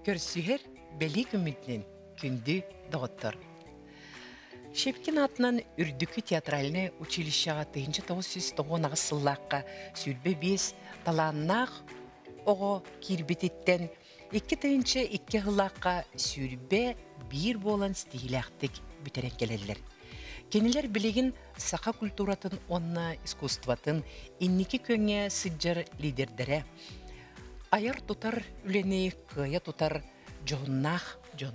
Көрсүһэр бэлиэ күммүтүнэн күндү доҕоттор! Щепкин аатынан Үрдүкү театральнай училищеҕа 1998 сыллаахха 25 талааннаах оҕо киирбититтэн 2002 сыллаахха 21 буолан ситиһиилээхтик бүтэрэн кэлэллэр. Кинилэр билигин саха культуратын уонна искусствотын инники күөҥҥэ сылдьар лидердэрэ, айар-тутар үлэни кыайа тутар дьоһуннаах дьон.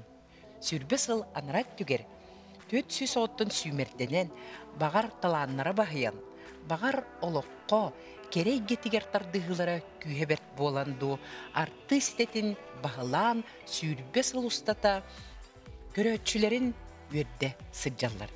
20 сыл анараа өттүгэр 400 оҕоттон сүүмэрдэнэн, баҕар талааннара баһыйан, баҕар олоххо кэрэ эйгэтигэр тардыһыылара күүһэ бэрт буолан дуу, артыыс идэтин баһылаан 20 сыл устата көрөөччүлэрин үөрдэ сылдьаллар.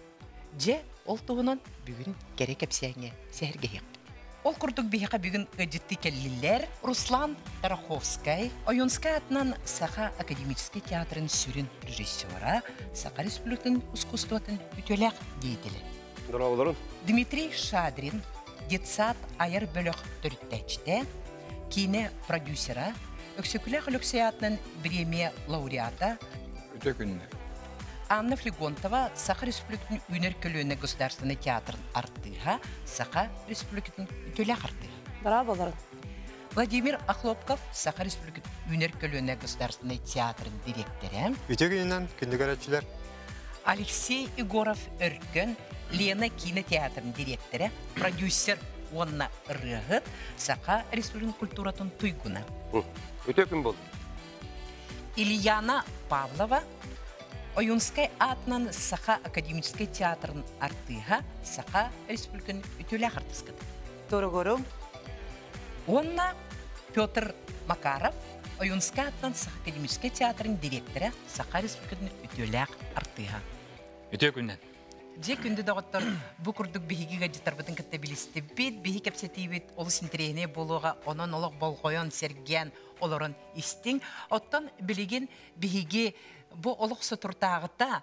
Дьэ, ол туһунан бүгүн кэрэ кэпсээҥҥэ сэһэргэһиэхпит. Ол курдук биһиэхэ бүгүн ыалдьыттыы кэллилэр Руслан Тараховскай, Ойуунскай аатынан Саха академическай театрын сүрүн режиссера, Саха Республикатын искусствотын үтүөлээх деятелэ. Дорооболорун. Дмитрий Шадрин, детсад айар бөлөх төрүттээччитэ, киинэ продюсера, Өксөкүлээх Өлөксөй аатынан бириэмийэ лауреата. Үтө күннэр. Анна Флегонтова Саха Республикатын Үүнэр көлүөнэ государственнай театрын артыыһа, Саха Республикатын үтүөлээх артыыһа. Браво, Владимир Охлопков Саха Республикатын Үүнэр көлүөнэ государственнай театрын дириэктэрэ. Үтө күнүнэн күндү көрөөччүлэр. Алексей Егоров Өркөн Лена киинэ театрын дириэктэрэ, продюсер уонна ырыаһыт, Саха Республикатын культуратын туйгуна. Үтө күн болду. Ильяна Павлова Ойуунскай аатынан Саха академическай театрын артыыһа, Саха Республикатын үтүөлээх артыыската. Туругурум. Уонна Петр Макаров Ойуунскай аатынан Саха академическай театрын дириэктэрэ, Саха Республикатын үтүөлээх артыыһа. Үтүө күннэн. Дьэ, күндү доҕоттор, бу курдук биһиги ыалдьыттарбытын кытта билистибит, биһи кэпсэтиибит олус интэриэһинэй буолуоҕа, онон олох болҕойон, сэргээн олорон истиҥ. Оттон билигин биһиги бу олох соторутааҕыта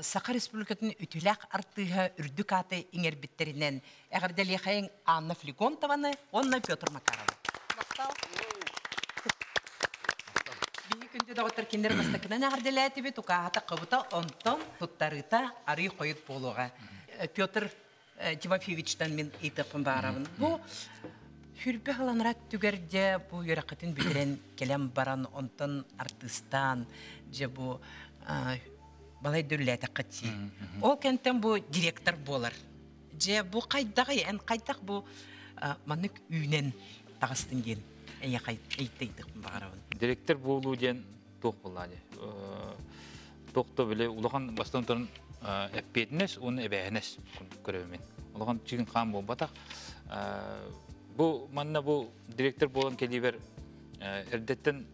Саха Республикатын үтүлээх артыыһа үрдүк ааты иҥэрбиттэринэн эҕэрдэлиэхэйиҥ Анна Флегонтованы уонна Петр Макаровы. Биһи күндү доҕоттор кинилэр бастакынан эҕэрдэлээтибит, укааһата хабыта, онтон туттарыыта арый хойут буолуоҕа. Петр Тимофеевичтан мин ыйытыахпын баарабын. Бу Хүрбэ ыланара түгэр дьэ бу үөрэххитин бүтэрэн кэлэн баран онтон артыыстаан дьэ бу балай да үлэлээтэххит сии. Ол кэнтэн бу директор буолар. Дьэ бу хайдаҕый эн хайдах бу маннык үүнэн таҕыстын диэн эйиэхэ ыйытыахпын баҕарабын. Директор буолуу диэн туох буоллаа дии. Туох да били улахан бастан туран эппиэтинэс уонна эбээһинэс курдук көрөбүн мин. Улахан чыгын хаан буолбатах. Бу манна бу директор буолан кэлиибэр эрдэттэн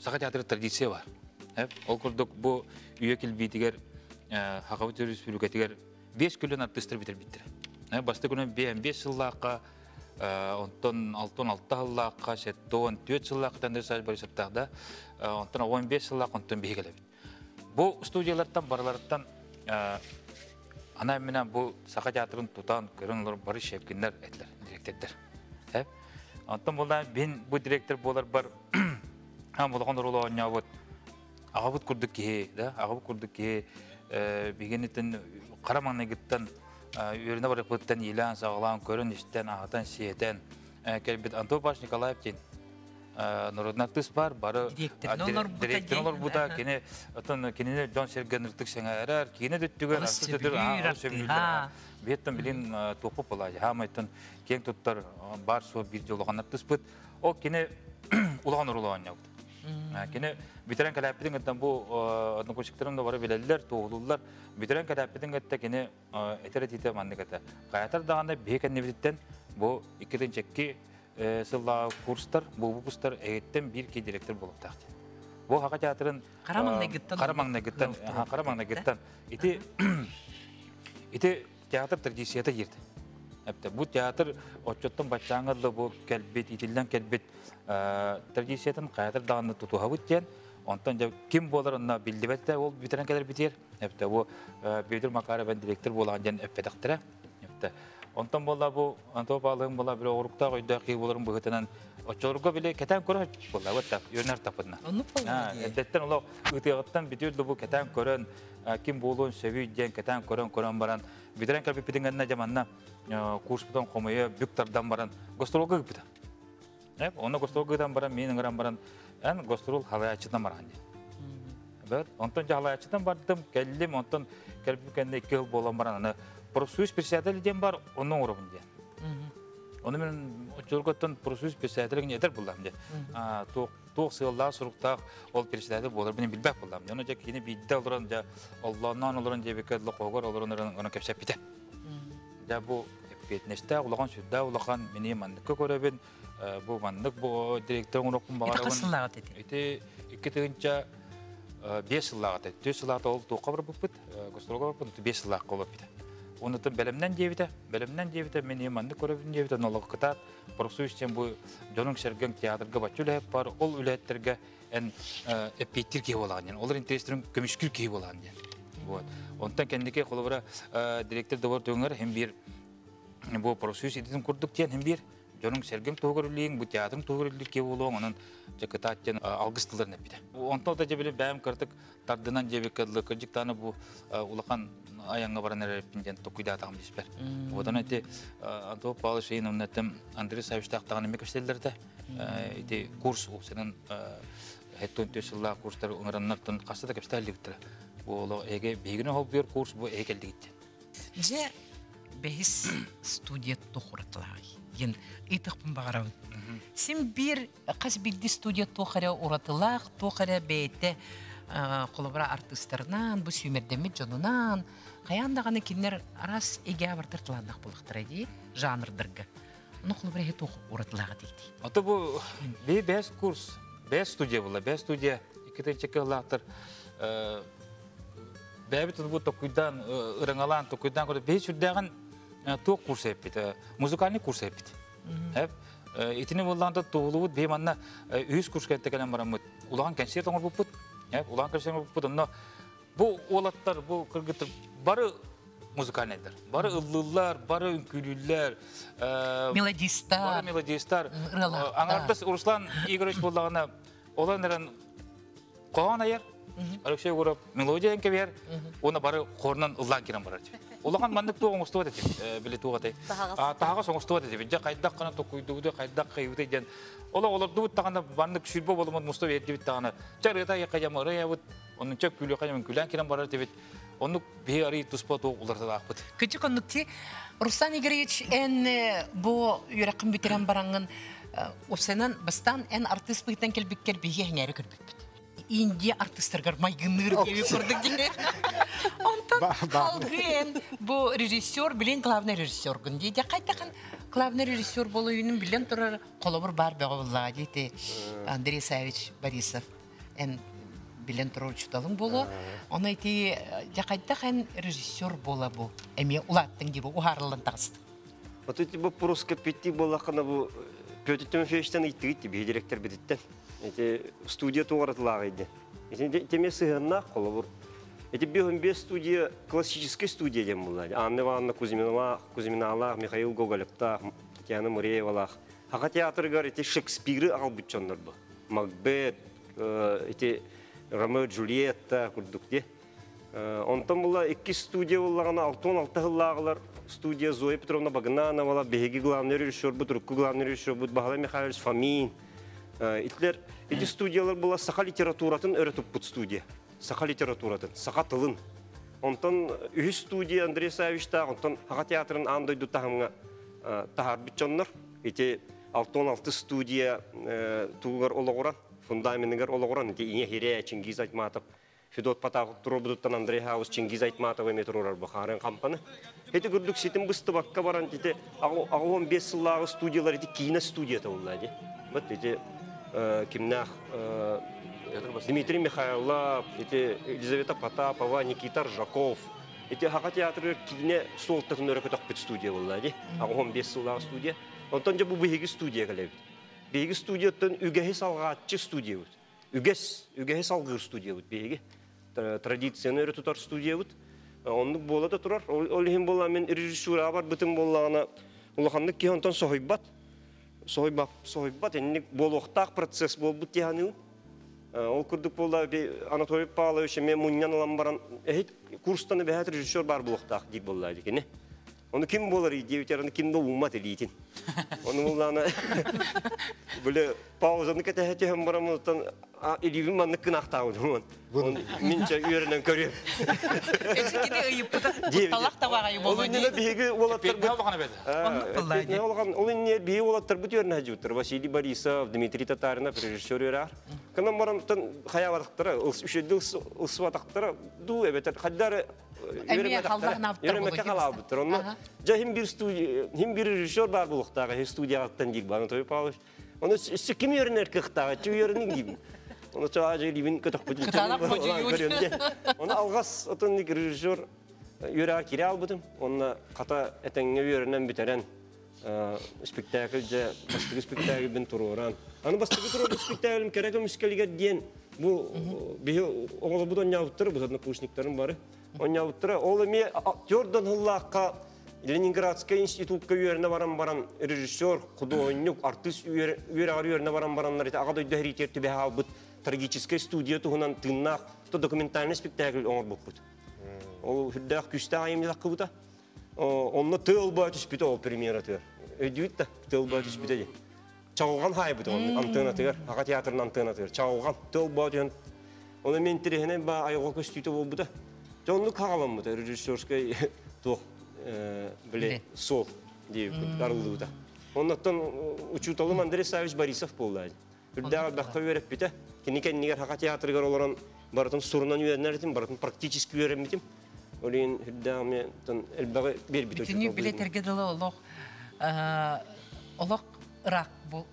Саха театры традиция бар. Ол курдук бу үйэ килбиитигэр Хахабыт Өрөспүүбүлүкэтигэр 5 күлүн артыыстар бүтэрбиттэрэ. Бастакы күнүн 5 сыллаахха онтон 66 сыллаахха, 74 сыллаахха Тандыр Борисовтаах да, онтон 15 сыллаах онтон биһи кэлэбит. Бу студиялартан барыларыттан ана менен бу Саха театрын тутан көрөн олор бары Шевкиннер этилер, директордер. Онтон булда бин бу директор болар бар ам улахан ролу оонньообут аҕабыт курдук киһи да аҕабыт курдук киһи бигинитин хара маҥнайгыттан үөрэнэ барыппыттан иилээн саҕалаан көрөн истэн аһатан сиэтэн кэлбит Антон Павлович Николаев диэн народный артыыс бар бары директорын олорбута кини оттон кинини дьон сэргэ ыныртык сэҥээрэр киинэ дүттүгэр сөбүлүүр биэттэн билин туохпут буолаа хаамайтан киэҥ туттар бар суох биир улахан артыыспыт ол кини улахан оруолу оонньообут. Кини бүтэрэн кэлээппитин кытта бу однокурсниктарым да бары билэллэр, туоһулууллар. Бүтэрэн кэлээппитин кытта кини этэр этиитэ маннык этэ. Хайатар даҕаны биһи кэннибититтэн бу икки сыллааҕы курстар, бу выпустар эһиттэн биир ки директор буолуохтаах диэн. Бу Хака театрын хара маҥнайгыттан хара маҥнайгыттан хара маҥнайгыттан ити ити театр традицията диирdi. Эптэ бу театр отчоттон баччааҥҥа дылы бу кэлбит, итиллэн кэлбит традициятын хайатыр даҕаны тутуһабыт диэн, онтон дьэ ким буолар онно биллибэт да ол бүтэрэн кэлэр битиэр. Эптэ бу Петр Макаров директор буолаҕын диэн эппэтэхтэрэ. Эптэ онтон буолла бу Антон Павлович буолла били оҕуруктаах өйдөөх киһи буоларын быһыытынан Оччолорго били кэтээн көрөн буолла так үөрэнэр таппытына. Оннук буолла дии. Эрдэттэн олох ытыаҕыттан бүтүөр дуу кэтээн көрөн ким буолуон сөбүй диэн кэтээн көрөн баран бүтэрэн кэлбиппитин гэннэ дьэ манна курспутун хомуйа бүк тардан баран гастролга ыыппыта. Онно гастролга ыытан баран мин ыҥыран баран эн гастрол халаяччытынан бараҕын диэн. Бэт, онтон дьэ халаяччытан бардым, кэллим, онтон кэлбит кэннэ 2 жыл буолан баран аны профсоюз председатель диэн бар, онно оҥоробун диэн. Ону мен оччолорготтон профсоюз председатель этер буллам диэн. Туох сыаллаах, суруктаах ол председатель буолар бин билбэт буллам. Ону дьэ кини биирдэ олорон дьэ оллоонноон олорон диэбиккэ лохогор олорон ону кэпсэппитэ. Дьэ бу эппиэтинэстээх улахан сүрдээх улахан мини манныкка көрөбүн, бу маннык бу директор оҥороккун Ити баҕарабын. хас сыллааҕыт ити? Ити 2005 сыллааҕыт. 4 сыллааҕыта ол туохха барбыппыт, гастролга барбыппыт, 5 сыллаахха олорбута. Онутун бэлэмнэн диэбитэ, бэлэмнэн диэбитэ, мин маннык көрөбүн диэбитэ, нолох кытаат, профсоюз диэн бу дьонуҥ сэргэҥ театрга бачча үлэһит бар, ол үлэһиттэргэ эн эппиэттиир киһи буолаҕын диэн, олор интэриэстэрин көмүскүүр киһи буолаҕын диэн. Вот. Онтон кэнники холобура директор добор түҥэр хим бир бу профсоюз идэтин курдук диэн хим бир дьонуҥ сэргэҥ туһугар үлэлииҥ, бу театрыҥ туһугар үлэлиир киһи буолуоҥ, онон дьэ кытаат диэн алгыс тылларын эппитэ. Онтон да дьэ били бэйэм кыратык тардынан диэбиккэ дылы кырдьыктааны бу улахан айаҥҥа баран эрэрпин диэн токуйдаатаҕым диспэр. Вот ону ити Антон Павлович Иновнаттан Андрей Савичтаахтаҕын эмиэ кэпсэтэллэр ити курс уксанан хэттон төс сыллаах курстар ыҥыраннартан хаста да кэпсэтэллибиттэрэ. Бу олох эге биһигини холбуйар курс бу эһи кэлдигиттен. Дьэ бэһис студия туох уратылааҕый диэн ыйытыахпын баҕарабын. Син биир хас биирдии студия туох эрэ уратылаах, туох эрэ бэйэтэ холобура артыыстарынан, бу сүүмэрдэммит дьонунан, хайаан даҕаны кинилэр араас эйгэҕэ бартар талааннаах буолуохтара дии, жанрдарга. Ону холобура эһи туох уратылааҕа диэтий? Ото бу би бэс курс, бэс студия була, бэс студия икки кыллаахтар бэйэбит бу токуйдаан ырыҥалаан токуйдаан көрө бэйи сүрдээҕин туох курс эппит, музыкальный курс эппит. Итини буоллаан да туһулубут бии манна үһүс курска кэлэн бараммыт улахан концерт оҥорбуппут, улахан концерт оҥорбуппут, онно бу уолаттар, бу кыргыттар бары музыкальныйдар, бары ыллыыллар, бары үҥкүүлүүллэр, мелодистар, бары мелодистар. Аңардас Руслан Игоревич буоллаҕына олон эрэн хоһоон айар, Алексей Егоров мелодия кэбиһэр, уонна бары хорунан ыллаан киирэн барар. Улахан маннык туох оҥостубат этим, били туох этэй. Таһаҕас оҥостубат этим. Дьэ хайдах гына токуйдубуту, хайдах хайыбыты диэн. Олох олордубут даҕаны маннык сүүрбэ болумут муста бердибит даҕаны. Чэ ырыата айыкка ырыябыт, оннун чэ күлүөхэ күлээн киирэн барар этибит. Оннук биһи арый туспа туох уларыталаахпыт. Кычык оннук ти Руслан Игоревич эн бу үөрэххин бүтэрэн бараҥҥын упсанан бастаан эн артыыс быһыытынан кэлбиккэр биһиги эҥээри көрбүппүт. Индия артыыстаргар майгынныыр диэби курдук диэн. Онтон алгы эн бу режиссер, билин главный режиссергун дии. Хайдахан главный режиссер болуйунун билен турар холобур бар бөҕө буллаҕа диэти Андрей Савич Борисов эн билен турар учуталың боло. Оны ити хайдах эн режиссер бола бу. Эмиэ улааттың дии бу ухаарыллан таҕыстың. Вот эти вопросы пяти боллахына бу Петр Тимофеевичтен ыйттыгыт биһи директор бититтен. Эти студия туғаратылағы Эти теме сыһынна холобур. Эти бес студия классическая студия дем була. Анна Ивановна Кузьмина, Кузьминалах, Михаил Гоголевтах, Татьяна Муреевалах. Хака театргар эти Шекспиры албытчоннор бу. Макбет, эти Ромео Джульетта курдук де. Онтон була икки студия боллағына алтон алты хыллағылар студия Зоя Петровна Багнанова, биһиги главный режиссер бут, рукку главный режиссер бут, Бахалай Михайлович Фомин. Итлер, эти студиялар була саха литературатын өрөтүп студия. Саха литературатын, саха тылын. Онтон үһүс студия Андрей Савичтаах, онтон Хака театрын андойду тахымга тахар битчоннор. Ити алтон алты студия тугар ологуран, фундаментыгар ологуран, ити ине хире Чингиз Айтматов, Федот Потапов турбудуттан Андрей Хаус Чингиз Айтматов эме турурар Бухарын кампаны. Эти күрдүк ситин бысты бакка баран ити агуон 5 сыллаагы студиялар ити кийине студията булла ди. Вот ити кимнах Дмитрий Михайлов, ити Елизавета Потапова, Никита Ржаков. Ити Хака театры кийине солтатын өрөкөтөк студия булла ди. Агуон 5 сыллаагы студия. Онтон же бу биһиги студия кэлэбит. Биһиги студияттан үгэһи салгаатчы студия бут. Үгэс, үгэһи салгыр студия бут биһиги. Традицияны өрө тутар студия бут. Оннук буола да турар. Ол иһин буола мен режиссура бар бытын буоллаҕына улаханнык киһи онтон соһуйбат. Соһуйбат инник буолуохтаах процесс буолбут диэханыын. Ол курдук буолла Анатолий Павлович эмиэ мунньан ылан баран эһит курстан бэһэт режиссер баар буолуохтаах диир буолла дикини. Оны ким болар диэбитер, аны ким да ууммат илиитин. Оны буллаана бile паузаны кэтэһэ түһэн баран онтон илиибин маннык кынахтаабытым. Мин чэ үөрэнэн көрүөм. Эчикини ыйыппыта талах табаҕай Ол иннинэ биһиги уолаттарбыт Ол иннинэ биһиги уолаттарбыт үөрэнэ сылдьыбыттар. Василий Борисов, Дмитрий Татаринов режиссер үөрэр. Кынан баран хайаабатахтара, үчүгэйдик ылсыбатахтара дуу эбэтэр хайдары үөрэмэккэ халаабыттар. Онно дьэ хим бир студия, хим бир режиссер бар булуктааҕа студияҕыттан диир Анатолий Павлович. Оны өссө ким үөрэнэр кыахтааҕа, чү үөрэнин диибин. Оны чаажы илибин көтөхпүт. Оны алғас отон режиссер үөрэҕэр кире албытым. Онно хата этэҥҥэ үөрэнэн бүтэрэн спектакль дьэ бастакы спектакльбин туруоран. Аны бастакы туруорбут спектаклым кэрэ көмүскэлигэр диэн бу биһи оҕолорбут онньообуттара, бу однокурсниктарым бары онньообуттара. Ол эмиэ актердан хыллаахха Ленинградскай институтка үөрэнэ баран баран режиссер, худуоһунньук, артыыс үөрэҕэр үөрэнэ баран бараннар ити Аҕа дойду сэриитигэр түбэһэ хаалбыт трагическай студия туһунан тыыннаах то документальный спектакль оҥорбуппут. Ол үрдээх күүстээх айымньы таххыбыта. Онно тыал баа түспүтэ ол премьератыгар. Өйдүүт да, тыал баа түспүтэ дии. Чаҕылҕан хаайбыт онно антыанатыгар, Аҕа театрын антыанатыгар. Чаҕылҕан, тыал баа түһэн. Оны мен интэриэһинэй баа айылҕа көстүүтэ буолбута. Дьэ оннук хаҕаламмыта режиссерскай туох били суол диэбит арыллыбыта. Оннуттан учууталым Андрей Савич Борисов буолла. Үрдээх элбэххэ үөрэппитэ. Кини кэннигэр Саха театрыгар олорон барытын сурунан үөрэнэр этим, барытын практически үөрэммитим. Ол иһин үрдээх эмиэ элбэҕи биэрбит Бүтүннүү билэтэргэ дылы олох олох ыраах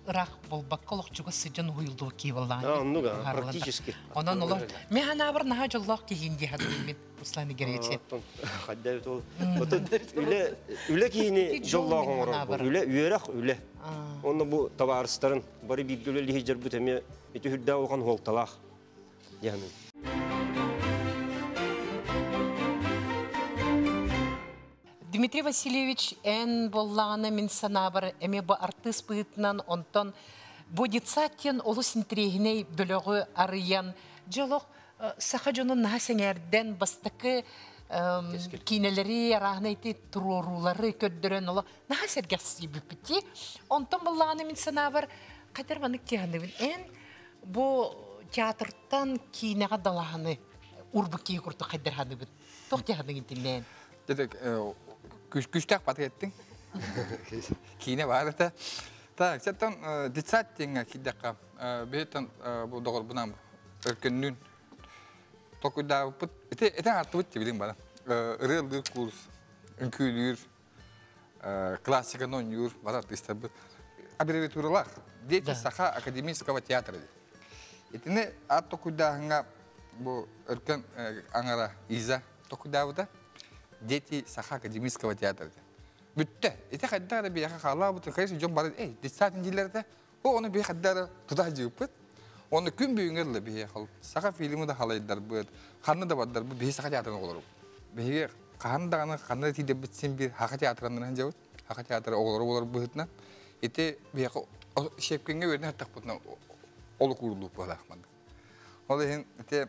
ыраах буолбакка олох чугас сыдьан уһуйуллубут киһи буоллаҕа. Оннук практически. Онон олох мен ханаабар наһаа дьоллоох киһиин дии саныыбын Руслан Игоревич. Хадда ол. Отон үлэ үлэ киһини дьоллоох оҥорор. Үлэ үөрэх үлэ. Онно бу табаарыстарын бары бииргэ үлэлиһи дьарбыт эмиэ ити үрдээх улахан хуолталаах диэханын. Дмитрий Васильевич, эн буоллаҕына мин санаабар эмиэ бу артыыс быһыытынан онтон бу детсад диэн олус интэриэһинэй бөлөҕү арыйан дьэ олох саха дьонун наһаа сэҥээрдэн бастакы киинэлэри арааһынай ити туруоруулары көрдөрөн олох наһаа сэргэхсийбиппит дии. Онтон буоллаҕына мин санаабар хайдар маннык тиһаныбын эн бу театртан киинэҕэ далаһаны урбут киһи курдук хайдар ханыбын туох тиһаныгын итиннээн Дедек күстээх батык эттиҥ. Киинэ баар этэ. Так, сеттон детсад диэҥҥэ киирдэххэ, биһиттэн бу доҕорбунан өркөннүүн толкуйдаабыппыт. Ити этэн артыбыт тибилин бара. Ырыалыыр курс, үҥкүүлүүр, классиканы оонньуур бар артыыстарбыт. Аббревиатуралаах Дети Саха академического театра диэн. Итини аат толкуйдааһыҥҥа бу өркөн аҥара Иза толкуйдаабыта. Дети Саха академического театра диэн. Бүттэ. Ити хайдах эрэ биһиэхэ хаалаабыт, конечно, дьон бары, эй, детсад дииллэр этэ. О, ону биһи хайдах эрэ тута сылдьыбыппыт. Оны күн бүгүҥҥэ дылы биһиэхэ саха фильмы да халайдарбыт, ханна да бардарбыт, биһи саха театрын оҕолорубут. Биһиги хаһан даҕаны ханна да тиийдэрбит син биир саха театрынан сылдьабыт. Саха театра оҕолоро буолар быһыытынан. Ити биһиэхэ Щепкиҥҥэ үөрэнэ сыттахпытына олук ууруллубут быһыылаах маннык. Ол иһин ити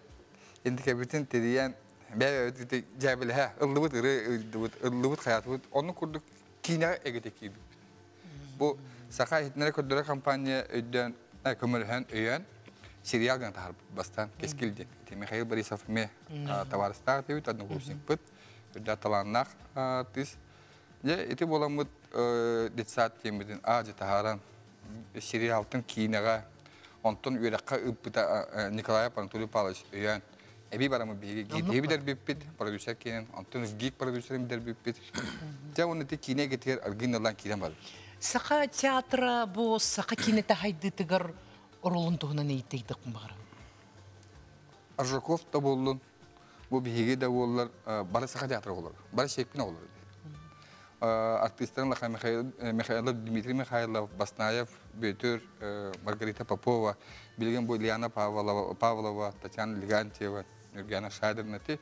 индикэбитин тэрийэн бэйэбит ити дьээбэлэһэ ыллыбыт ырыа ыйдыбыт, ыллыбыт хайаатыбыт. Оннук курдук киинэҕэ эгитэ киирбиппит. Бу Саха иһитиннэрэ көрдөрөр компания өйдөөн, көмөлөһөн, өйөөн сериал гына таһаарбыт бастаан Кэскил диэн. Ити Михаил Борисов эмиэ табаарыстаах этибит, однокурсникпыт, үрдээх талааннаах артыыс. Дьэ, ити буоламмыт детсад диэммитин аа-дьэ таһааран сериалтан киинэҕэ, онтон үөрэххэ ыыппыта Николаев Анатолий Павлович өйөөн эбии бараммыт биһиги гиитиһи бүтэрбиппит, продюсер киинин, онтон ГИК продюсерин бүтэрбиппит. Дьэ, уонна ити киинэ эйгэтигэр аргыын ылан киирэн барбыт. Саха театра бу саха киинэтэ хайдыытыгар оролун туһунан ыйытыйдыкпын баҕарабын. Аржаков да буоллун, бу биһиги да буоллар, бары саха театра оҕолоро, бары Щепкин оҕолоро. Артыыстарын Лаха Михайлов, Дмитрий Михайлов, Баснаев, Бүөтүр, Маргарита Попова, билигин бу Ильяна Павлова, Павлова, Татьяна Легантьева, Нюргана Шадрина ти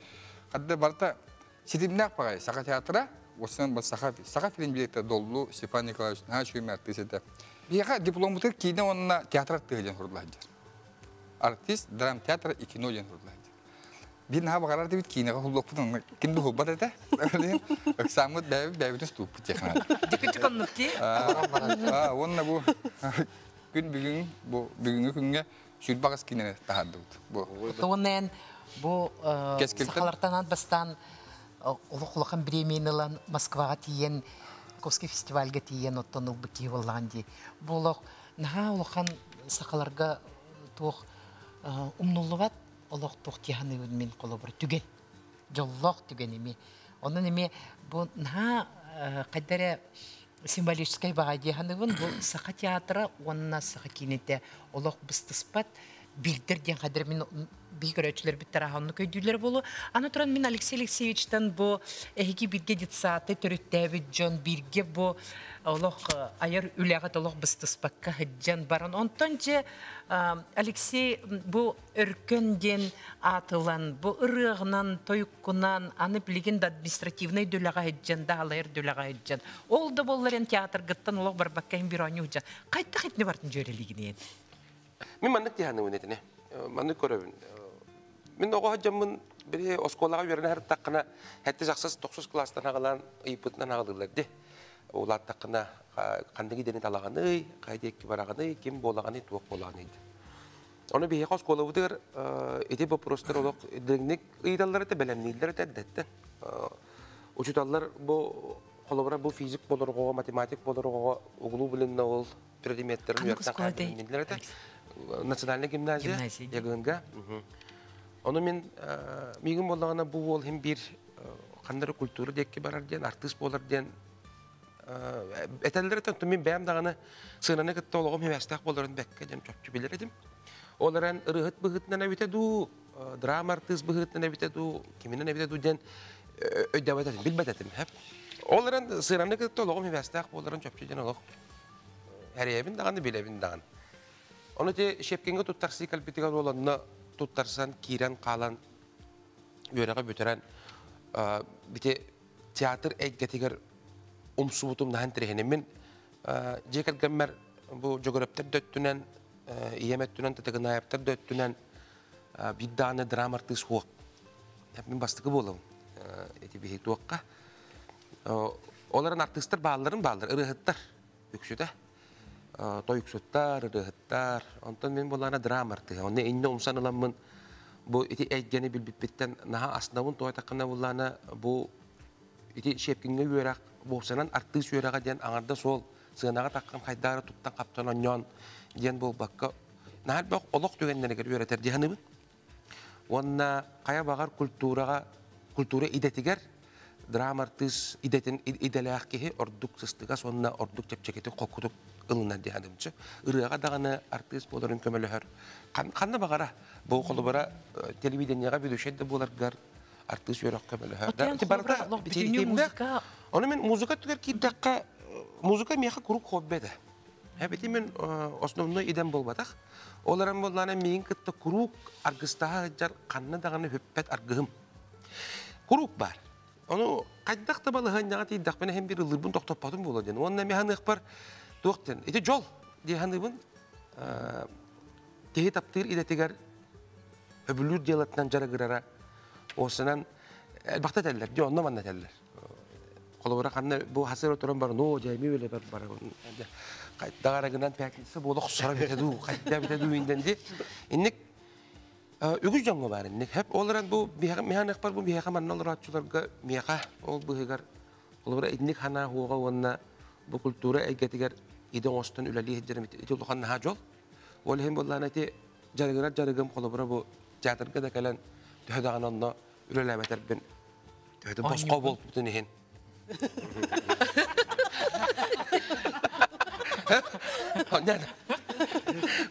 хадда барыта ситимнээх баҕайы саха театра, уоссан саха саха фильм директора Доллу Степан Николаевич наһаа үчүгэй артыыс этэ. Биһиэхэ дипломмутугар киинэ уонна театр артыыһа диэн сурулла сылдьар. Артист драмтеатра и кино диэн сурулла сылдьар. Биир наһаа баҕарар этибит киинэҕэ уһуллуохпут онно ким да уһулбат этэ. Ыксааммыт бэйэбит бэйэбитин устубуппут диэххэ наада. Дьүкүчүк оннук дии. Уонна бу күн бүгүн бу бүгүҥҥү күҥҥэ 28 киинэни таһаардыбыт. Бу Уонна бу сахалартан бастаан олох улахан бириэмийэни ылан Москваҕа тиийэн Московский фестивальга тиийэн оттон ылбыт киһи буоллаҕын дии. Бу олох наһаа улахан сахаларга туох умнуллубат олох туох дии саныыбын мин холобур түгэн дьоллоох түгэн эми. Онон эмиэ бу наһаа хайда эрэ символическай баҕай дии саныыбын. Бу саха театра уонна саха киинэтэ олох быстыспат биирдэр диэн хайдары мин бии көрөөччүлэрбит тараһа оннук өйдүүллэр буолуо. Аны туран мин Алексей Алексеевичтан бу эһиги бииргэ детсааты төрүттээбит дьон бииргэ бу олох айар үлэҕит олох быстыспакка сылдьан баран онтон дьэ Алексей бу Өркөн диэн аатылан бу ырыаҕынан тойуккунан аны билигин да административнай дүлэҕэ сылдьан да алайар дүлэҕэ сылдьан ол да буоллар эн театргыттан олох барбакка иһин бир оонньуу сылдьан хайдах итини бартын дьүөрэлиигиниэн Мин маннык тиһаныбын этине. Маннык көрөбүн. Мин оҕо дьоммун били оскуолаҕа үөрэнэ сырыттаххына, хэтти сахсас тохсус кылаастан аҕалаан ыйыппытынан аҕалыыллар ди. Улааттаххына ханнык идэни талаҕаный, хайа диэки бараҕаный, ким буолаҕаный, туох буолаҕаный диэн. Ону биһиэхэ оскуолабытыгар ити боппуруостар олох дириҥник ыйыталлар этэ, бэлэмнииллэр этэ эрдэттэн. Учууталлар бу холобура бу физик болор оҕоҕо, математик болор оҕоҕо углу билиннэ ол предметтерин үөрэтэн хааллар этэ. Национальная гимназия Ягынга. Ону мин миигин буоллаҕына бу уол иһин биир ханнары культура диэки барар диэн, артыыс буолар диэн этэллэр этэ. Мин бэйэм даҕаны сыананы кытта олоҕум хибээстээх буоларын бэккэ диэн чопчу билэр этим. Ол эрэн ырыаһыт быһыытынан эбитэ дуу, драма артыыс быһыытынан эбитэ дуу, киминэн эбитэ дуу диэн өйдөөбөт этим, билбэт этим. Ол эрэн сыананы кытта олоҕум хибээстээх буоларын чопчу диэн олох Эрийэбин даҕаны, билэбин даҕаны. Ону ити Щепкиҥҥэ туттарсыы кэлбитигэр уол онно туттарсан, киирэн хаалан, үөрэҕи бүтэрэн, бити театр эйгэтигэр умсубутум наһан тирэһинэ. Мин дьиэ кэргэммэр бу Дьөгүрөптөр да өттүнэн, ийэм өттүнэн, Татыгынаевтар да өттүнэн биир даҕаны драма артыыс суох. Мин бастакы буолабын. Ити биһи туохха. Олорон артыыстар баалларын бааллар, ырыаһыттар үксүтэ. Тойуксуттар, ырыаһыттар. Онтон мин булаана драма артыыһа. Онно иннэ умсан ыламмын бу ити эйгэни билбиппиттэн наһаа астынабын туойдаххына буллаана бу ити Щепкиҥҥэ үөрэх буопсанан артыыс үөрэҕэ диэн аҥарда суол сыанаҕа таххан хайдаары туттан хаптан онньоон диэн буолбакка наһаа элбэх олох түгэннэригэр үөрэтэр дии саныыбын. Уонна хайа баҕар культураҕа, культура идэтигэр драма артыыс идэтин идэлээх киһи ордук сыстыгас уонна ордук чэпчэкитик холкутук ылынар дии саныыбын. Ырыаҕа даҕаны артыыс буоларын көмөлөһөр. Ханна баҕара бу холобура телевидениеҕэ ведущай да буоларгар артыыс үөрэх көмөлөһөр. Барыта музыка. Ону мен музыка түгэр киирдэххэ, музыка миэхэ куруук хобби этэ. Эбити мин основной идэм буолбатах. Ол эрэн буоллаҕына миигин кытта куруук аргыстаһа сылдьар ханна даҕаны бүппэт аргыһым. Куруук баар. Ону хайдах да балаһыанньаҕа тиийдэхпинэ иһин биир ыллыырбын тохтоппотум буолуо диэн. Уонна эмиэ саныахпар туох диэн ити дьол дии саныыбын. Киһи таптыыр идэтигэр өбүлүүр дьыалатынан дьарыгырара уоссанан элбэхтэ этэллэр. Дьэ онно манна этэллэр. Холобура ханна бу хасыр отырон баран, оо, дьэ, эми үлэбэр барабын. Хайдах эрэ гынан пятница буола охсоро битэ дуу, хайда битэ дуу индэн ди. Инник үгүс дьоҥҥо баар инник. Хэп ол эрэн бу биһиэхэ миһаныахпар бу биһиэхэ манна олорооччуларга миэхэ ол быһыгар холобура инник ханаа хуоҕа уонна бу культура эйгэтигэр идэ оҥостон үлэлии сылдьарым ити улахан наһаа дьол. Ол иһин буоллаҕына ити дьарыгырар дьарыгым холобура бу театрга да кэлэн төһө даҕаны онно үлэлээбэтэрбин төһөтө босхо буолбутун иһин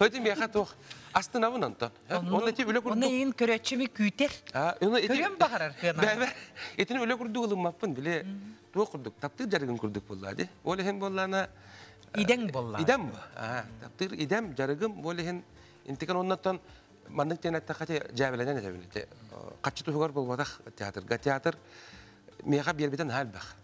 Өтүн миэхэ туох астынабын онтон. Онно ити үлэ курдук. Оны иин көрөөччү күүтэр. Көрүөн баҕарар кыана. Итини үлэ курдук ылыммаппын били туох курдук таптыыр дьарыгым курдук буолла ди. Ол иһин буоллаана Идэҥ буолла. Идэм. Таптыыр идэм, дьарыгым ол иһин интикен оннотон маннык диэн эттэххэ ити дьээбэлэнэн этэбин ити хаччы туһугар буолбатах театрга. Театр миэхэ биэрбитэ наһаа элбэх.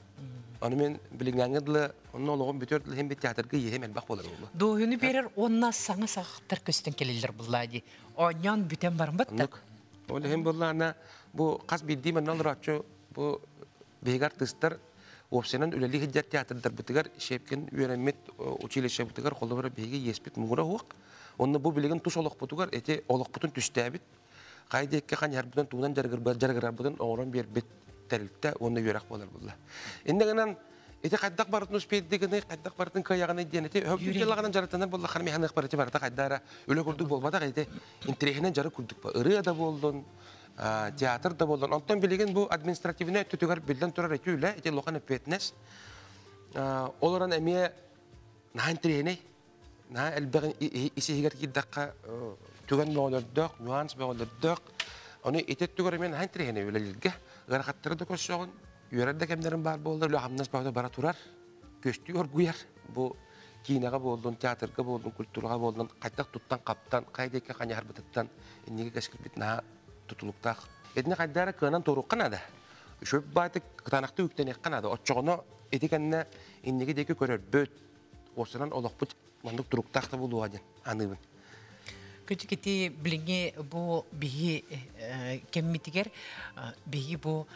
Аны мен билиҥҥээҥҥэ дылы онно олоҕум бүтүөр дылы иһин театрга иэһим элбэх буолар буолла. Дуоһуну биэрэр уонна саҥа саҕахтар көстөн кэлэллэр буллаа дии. Оонньоон бүтэн баран батта. Ол иһин буоллаана бу хас биирдии манна олорооччу бу биһиги артыыстар уопсайынан үлэлии сылдьар театрдарбытыгар Щепкин үөрэммит училищебытыгар холобура биһиги иэспит муҥура суох. Онно бу билигин тус олохпутугар эти олохпутун түстээбит хай диэкки ханьарбытын тугунан дьарыгырарбытын оҥорон биэрбит тэрилтэ уонна үөрэх буолар булла. Иннэ гынан ити хайдах барытын успейдигыный, хайдах барытын кыайаҕыный диэн ити хөп дьылаҕынан дьарыктанар буоллаххына миһаныах барыты барыта хайдара үлэ курдук буолбатах ити интэриэһинэн дьарык курдук ырыа да буоллун, театр да буоллун. Онтон билигин бу административнай өттүтүгэр биллэн турар ити үлэ, ити улахан эппиэтинэс. Ол эрэн эмиэ наһаа интэриэһинэй наһаа элбэх ис-иһигэр киирдэххэ түгэн бөҕөлөрдөөх, нюанс бөҕөлөрдөөх. Ону ити өттүгэр эмиэ наһаа интэриэһинэй үлэлииргэ. Ыарахаттары да көрсөҕүн, үөрэр да кэмнэрим баар буолла, үлэ-хамнас бөҕөтө бара турар, күөстүү оргуйар. Бу киинэҕэ буоллун, театрга буоллун, культураҕа буоллун, хайдах туттан-хаптан, хайа диэки ханьаһарбытыттан инники кэскилбит наһаа тутулуктаах. Итини хайдах эрэ кыанан туоруохха наада. Үчүгэй баайтык кытаанахтык үктэниэххэ наада. Оччоҕуна ити кэннэ инники диэки көрөрбүт, уопсанан олохпут маннык туруктаах да буолуоҕа диэн аныыбын. Күтүк ити билиҥҥи бу биһи кэммитигэр биһи бу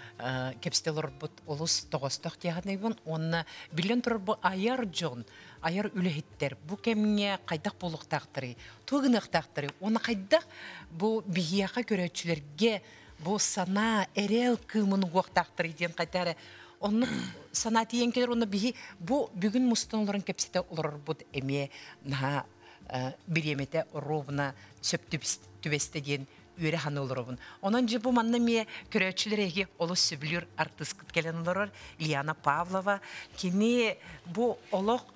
кэпсэтэ олорбут олус тоҕостоох диэханайбын уонна биллэн турар бу айар дьон, айар үлэһиттэр бу кэмҥэ хайдах буолуохтаахтарый, тугу гыныахтаахтарый уонна хайдах бу биһиэхэ көрөөччүлэргэ бу санаа, эрэл кыымын угуохтаахтарый диэн хайдах эрэ оннук санаа тиийэн кэлэр уонна биһи бу бүгүн мустан олорон кэпсэтэ олорорбут эмиэ наһаа бириэмэтэ ровно сөп түбэстэ диэн үөрэ ханы олоробун. Онон дьэ бу манна эмиэ көрөөччүлэр эһиги олус сөбүлүүр артыыскыт кэлэн олорор Лиана Павлова. Кини бу олох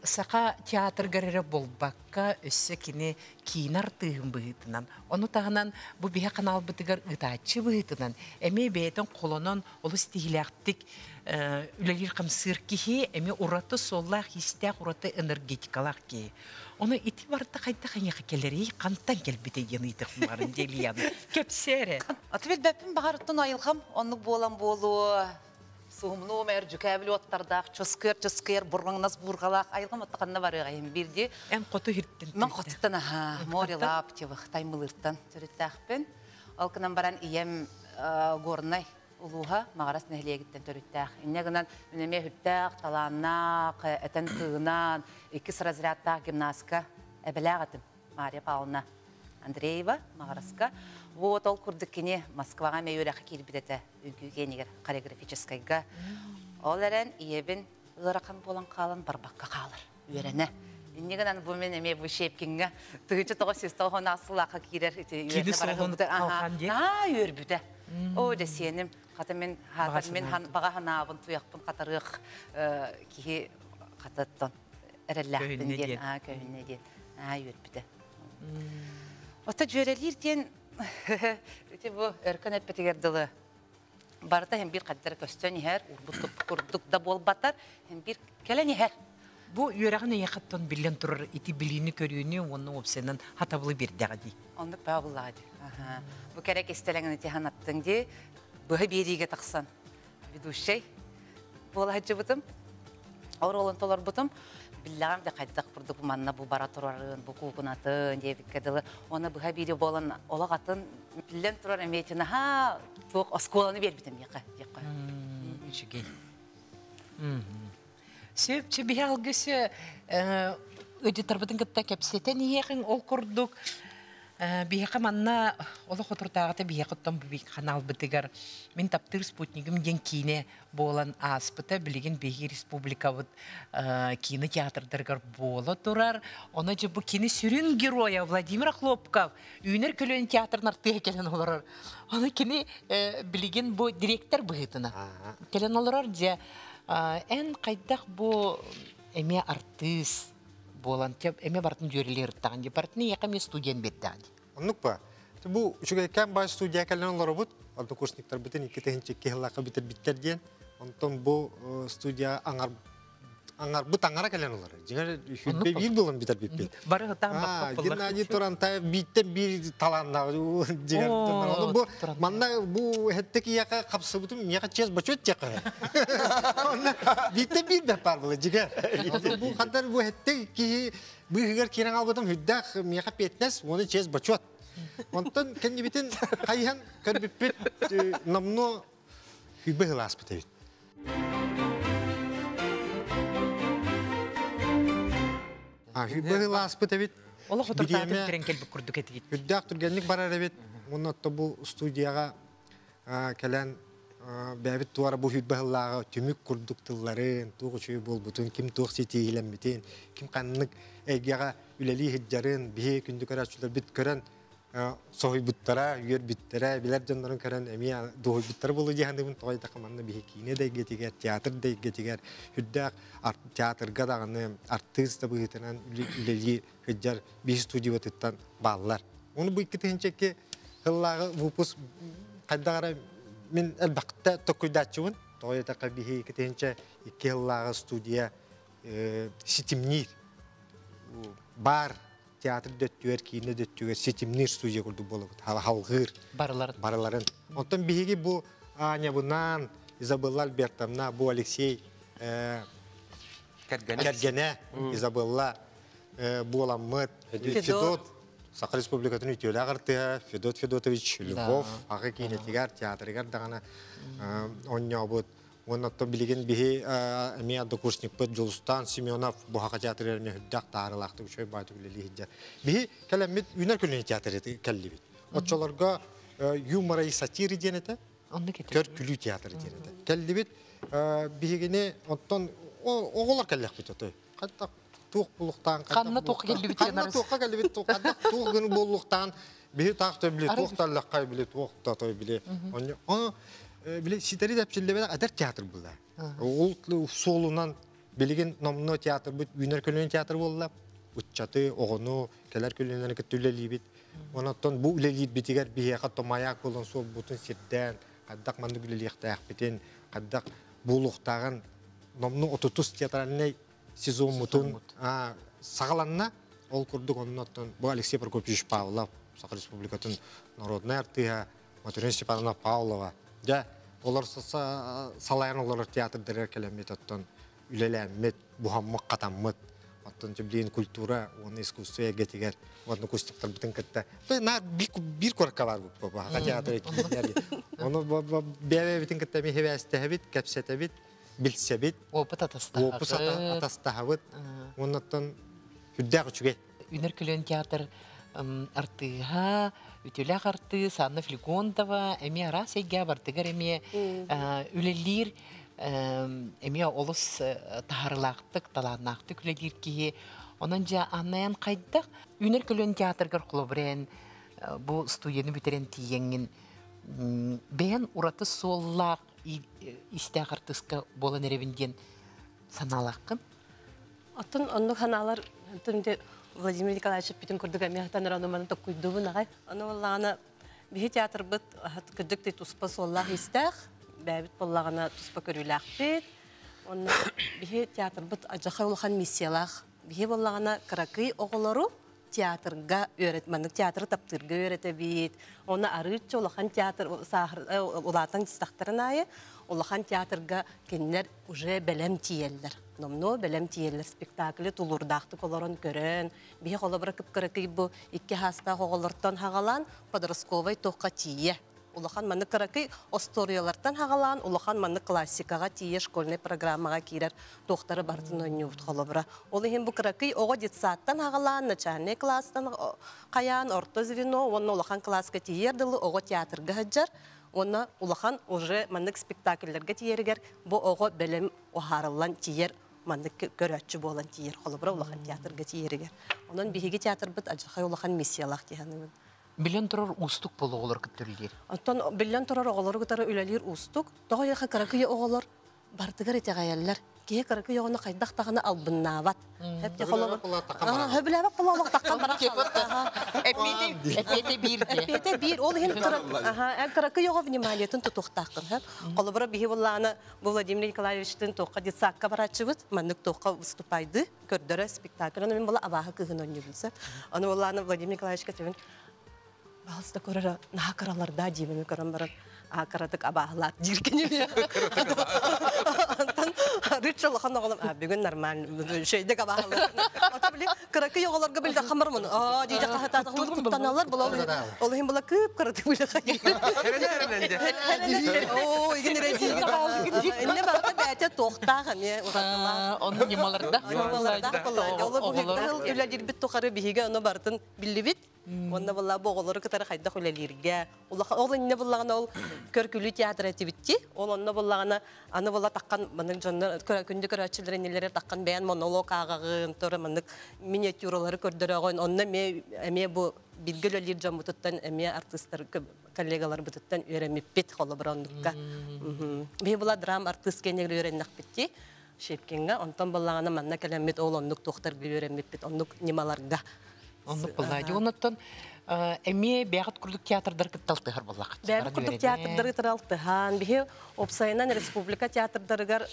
саха театрыгар эрэ буолбакка, өссө кини киинэ артыыһын быһыытынан, ону таһынан бу биһи ханаалбытыгар ыытааччы быһыытынан эмиэ бэйэтин холонон олус тиһилээхтик үлэлиир-хамсыыр киһи, эмиэ ураты суоллаах-иистээх, ураты энергетикалаах киһи. Ону ити барыта хайдах эйиэхэ кэлэрий, хантан кэлбитэ диэн ыйытыахпын баҕарым дии Лияна. Кэпсээ эрэ. Аты билбэппин баҕарыттан айылҕам оннук буолан буолуо. Суһумнуум эр дьүкээбил уоттардаах, чускыар-чускыар бурҕаҥнас буурҕалаах айылҕам отто ханна барыаҕайым биирдии. Эн хоту иһиртин. Мен хотуттан аха, море Лаптевых, Таймылыыртан төрүттээхпин. Ол гынан баран ийэм Горнай улууһа Маҕарас нэһилиэгиттэн төрүттээх. Инньэ гынан мин эмиэ сүрдээх, талааннаах, этэн тыынан, иккис разрядтаах гимнастка эбэлээх этим. Мария Павловна Андреева Маҕараска. Вот ол курдук кини Москваҕа эмиэ үөрэххэ киирбит этэ. Үҥкүү киэнигэр хореографическайга. Ол эрэн ийэбин ыарахан буолан хаалан барбакка хаалар, үөрэнэ. Инньэ гынан бу мин эмиэ бу Щепкиҥҥэ 1990 сыллаахха киирэр ити Кини суолун алхан диэн. Аа үөрбүтэ. Оо дьэ сиэним хата мин хаатар мин баҕа санаабын туйахпын хатарыах киһи хататтан эрэллээхпин диэн аа көһүннэ диэн аа үөрбүтэ. Ота дьүөрэлиир диэн Ити бу өркөн эппитигэр дылы барыта иһин биир хаддара көстөн иһэр, урбут курдук да буолбатар, иһин биир кэлэн иһэр. Бу үөрэҕин эйиэхэттэн биллэн турар ити билиини-көрүүнү уонна уопсайынан хатабылы биэрдэҕэ дии. Оннук баа буллаҕа дии. Бу кэрэ кистэлэҥин ити ханаттыҥ дии. Быһа биэриигэ тахсан ведущай буола сылдьыбытым. Оруолун толорбутум. Биллэҕим да хайдах курдук манна бу бара турарын, бу куукунатын диэбиккэ дылы. Уонна быһа биири буолан олох атын биллэн турар эмиэ наһаа туох оскуоланы биэрбитим диэххэ диэххэ. Үчүгэй. Сөп, биһи алгысы ыдьытарбытын кытта кэпсэтэн иһиэхиҥ ол курдук Биһиэхэ манна олох отуртааҕыта биһиэхэ оттон бу ханаалбытыгар Мин таптыыр спутнигым диэн киинэ буолан ааспыта. Билигин биһиги республикабыт киинэ театрдарыгар буола турар. Ону дьэ бу кини сүрүн геройа Владимир Охлопков үүнэр көлүөн театрын артыыһа кэлэн олорор. Ону кини билигин бу директор быһыытынан кэлэн олорор. Дьэ эн хайдах бу эмиэ артыыс буолан эмиэ барытын дьүөрэлиир ырыттаҕын дии барытын эйиэхэ эмиэ студент биэрдэҕин дии Оннук ба. Бу үчүгэйкээн баай студия кэлэн олоробут. Однокурсниктарбытын 2002 сыллаахха бүтэрбиттэр диэн. Онтон бу студия аңар аңар бу таңара кэлэн олар. Дьиҥэр хүлбэ биир булан битер биппит. Бары хытаан баппат булар. Геннадий Турантаев бииттен биир талааннаах дьиҥэр. Ону бу манна бу хеттек ияка хапсыбытым мияка чес бочот тиэхэ. Онно бииттен биир бэп бар була дьиҥэр. Бу хандар бу хеттек киһи быыһыгар киирэн албытым хүддээх мияка петнес уону чес бочот. Онтон кэннибитин хайыһан көрбүппүт номнуо хүбэ хылааспыт эбит. Хүбэ хылааспыт эбит. Олох отуртаатын бүтэрэн кэлбит курдук этигит. Үрдээх түргэнник барар эбит. Уонна бу студияға кэлэн бэбит туара бу хүбэ хылааҕа түмүк курдук тылларын, туох үчүгэй буолбутун, ким туох ситиһилэммитин, ким ханнык эйгэҕэ үлэлии сылдьарын, биһи күндү көрөөччүлэр бит көрөн соһуйбуттара, үөрбүттэрэ, билэр дьоннорун көрөн эмиэ дуоһуйбуттара буолуо дии саныыбын. Тоҕо диэтэххэ манна биһи киинэ да эйгэтигэр, театр да эйгэтигэр, үрдээх театрга даҕаны артыыс да быһыытынан үлэлии сылдьар биһи студиябытыттан бааллар. Ону бу 2002 сыллааҕы выпуск хайдах эрэ мин элбэхтэ токкуйдааччыбын. Тоҕо диэтэххэ биһи 2002 сыллааҕы студия ситимниир бар театр дөттүгэр, киинэ дөттүгэр ситимниир студия курдук буолабыт. Халҕыыр. Барыларын. Барыларын. Онтон биһиги бу Анябынаан, Изабелла Альбертовна, бу Алексей кэргэнэ Изабелла буоламмыт Федот, Саха Республикатын үтүөлээх артыһа Федот Федотович Львов аҕа киинэтигэр, театрыгар даҕаны оонньообут. Уонна оттон билигин биһи эмиэ однокурсникпыт Дьулустаан Семенов бу Саха театрыгар эмиэ үрдээх таарылаахтык үчүгэй баайтык үлэлии сылдьар. Биһи кэлэммит үүнэр көлүөнэ театры кэллибит. Оччолорго юмора и сатиры диэн этэ. Көр күлүү театры диэн этэ. Кэллибит биһигини оттон оҕолор кэллэхпит отой. Хатта туох булуктаан ханна туох кэллибит ханна туохха кэллибит ханна туох гын буоллуктаан биһи таах той били туох таллаххай били туох та той били ону били ситэри дэпсиллэбэтэх эдэр театр була. Ол суолунан билигин номно театр бит үүнэр көлүөн театр буолла. Уччаты, оҕону, кэлэр көлүөннэри кытта үлэлиибит. Онон бу үлэлиирбитигэр биһиэхэ томаяк буолан суолбутун сирдээн, хайдах маннык үлэлиэхтээхпитин, хайдах буолуохтааҕын номну отутус театральнай сезонмутун саҕаланна. Ол курдук оннуттан бу Алексей Прокопьевич Павлов, Саха Республикатын народнай артыыһа Матрена Степановна Павлова. Дьэ, олор салайан олорор театрдарыгар кэлэммит оттон үлэлээммит, буһаммыт, хатаммыт. Оттон билигин культура уонна искусство эйгэтигэр уонна кустуктарбытын кытта наар биир куоракка бар бу Саха театры. Ону бэйэбитин кытта эмиэ хибээстэһэбит, кэпсэтэбит, билсэбит. Опыт Опыт атастаһабыт. Оннуттан үрдээх үчүгэй. Үнэр көлөн театр артыыһа, үтүлэх артыыс Анна Флегонтова эмиэ араас эйгэ бартыгар эмиэ үлэлиир, эмиэ олус таһарылаахтык, талааннаахтык үлэлиир киһи. Онон дьэ Аннаян хайдах Үнэр көлөн театргар холобурен бу студияны бүтэрэн тиийэҥҥин бэйэн ураты суоллаах истээх артыска буолан эрэбин диэн санаалааххын? Оттон оннук ханаалар Владимир Николаевич бүтүн курдук эмиэ хатан романы токкуйдубун аҕай. Ону буоллаҕына биһи театрбыт кырдьык да туспа суоллаах истээх, бэйэбит буоллаҕына туспа көрүүлээхпит. Онно биһи театрбыт адьахай улахан миссиялаах. Биһи буоллаҕына кыракый оҕолору театрга үөрэт, маннык театры таптыырга үөрэтэбит. Оны арыычча улахан театр улаатан истэхтэрин аайы улахан театрга кинилэр уже бэлэм тиийэллэр. Номнуо бэлэм тиийэллэр спектаклы тулуурдаахтык олорон көрөн, биһи холобура кып-кыракый бу икки хаастаах оҕолортон хаҕалаан подростковай туохха тиийэ. Улахан маннык кыракый остуоруйалартан хаҕалаан улахан маннык классикаҕа тиийэ школьнай программаҕа киирэр туохтары барытын оонньуубут холобура. Ол иһин бу кыракый оҕо детсадтан хаҕалаан начальнай класстан хайаан орто звено уонна улахан класска тиийэр дылы оҕо театрга сылдьар. Уонна улахан уже маннык спектакльлэргэ тиийэригэр бу оҕо бэлэм уһаарыллан тиийэр маннык көрөөччү буолан тиийэр холобура улахан театрга тиийэригэр. Онон биһиги театрбыт адьырхай улахан миссиялаах диэханыбын. Билэн турар уустук буолу оҕолор кытта үлэлиир. Оттон билэн турар оҕолору кытары үлэлиир уустук. Тоҕо яха кыракый оҕолор бартыгар итэҕэйэллэр. Киһи кыракый оҕону хайдах даҕаны албыннаабат. Хөбүлээбэт була олох таххан барар. Эппиэтэ биир дии. Эппиэтэ биир. Ол иһин кыракый оҕо вниманиетын тутуохтааххын. Холобура биһи буллааны бу Владимир Николаевичтын туохха детсадка барааччыбыт, маннык туохха выступайды, көрдөрө спектакль. Аны мин була абааһы кыыһын оонньуубун сөп. Аны буллааны Владимир Николаевичка этибин, Пожалуйста, көрөрө наһаа кыраларда диибин көрөн баран кыратык абааһылаат диир кини. Антон рыча улахан оҕолом бүгүн нормально шейдек абааһылаат. Ото били кыракый оҕолорго били хамар муну аа диде хаһытаатахлар куттаналар була ол иһин була кып кыратык били Оо игин Инне барыта бээтэ туохтаах эмиэ уратылаах. Онну ньымаларда. Ньымалардаах буолла. Ол бу үлэлиирбит тухары биһиги ону барытын биллибит. Уонна буолла бу оҕолору кытары хайдах үлэлииргэ. Улахан ол иннэ буллаҕына ол көркүлүү театр этибитти. Ол онно буллаҕына аны була таххан маннык дьоннор күндү көрөөччүлэр иннилэрэ таххан бэйэн монолог ааҕаҕын, тура маннык миниатюралары көрдөрөҕүн. Онно эмиэ эмиэ бу билгэ үлэлиир дьоммутуттан эмиэ артыыстар коллегаларбытыттан үөрэммиппит холобура оннукка. Биһи була драм артыыс кэннигэр үөрэннэхпитти. Щепкинга, онтон буллаҕына манна кэлэммит ол оннук туохтарга үөрэммиппит, оннук ньымаларга. Оннук буолла. Оннуттан эмиэ бэйэҕит курдук театрдар кытта алтыһар буоллаххыт. Бэйэбит курдук театрдары кытары алтыһан, биһи уопсайынан республика театрдарыгар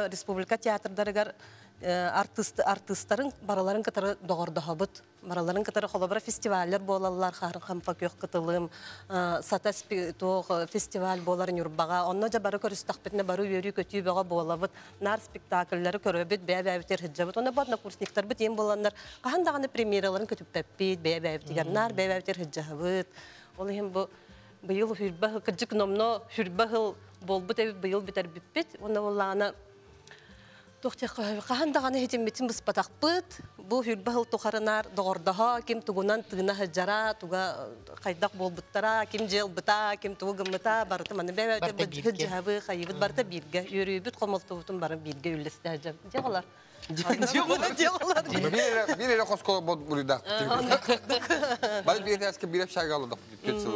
республика театрдарыгар артыст артыыстарын барыларын кытары доҕордоһобут. Барыларын кытары холобура фестиваллар буолаллар, Хаар хампа күөх кытылым, Сата туох фестиваль буолар Ньурбаҕа. Онно дьэ бары көрүстэхпитинэ бары үөрүү-көтүү бөҕө буолабыт. Наар спектакльлары көрөбүт, бэйэ-бэйэбитигэр сылдьабыт. Онно бу однокурсниктарбыт иэн буоланнар хаһан даҕаны премьераларын көтүппэппит, бэйэ-бэйэбитигэр наар бэйэ-бэйэбитигэр сылдьаһабыт. Ол иһин бу быйыл хүрбэ кырдьык номно хүрбэ сыл буолбут эбит быйыл бүтэрбиппит. Уонна буоллаҕына Туох диэххэ хаһан даҕаны иһитиммитин быспатахпыт. Бу хүрбэ сыл тухарынаар доҕордоһо, ким тугунан тыына сылдьара, туга хайдах буолбуттара, ким дьыалбыта, ким тугу гыммыта, барыта маны бэйэбит сылдьыһабы, хайыбыт барыта бииргэ. Үөрүүбүт, хомолтобутун бары бииргэ үллэстэ сылдьар. Дьиэҕалар. Дьиэҕалар. Биир эрэ хоско бот буруйдаах. Бары биир этээскэ биир общага олордох түөрт сыл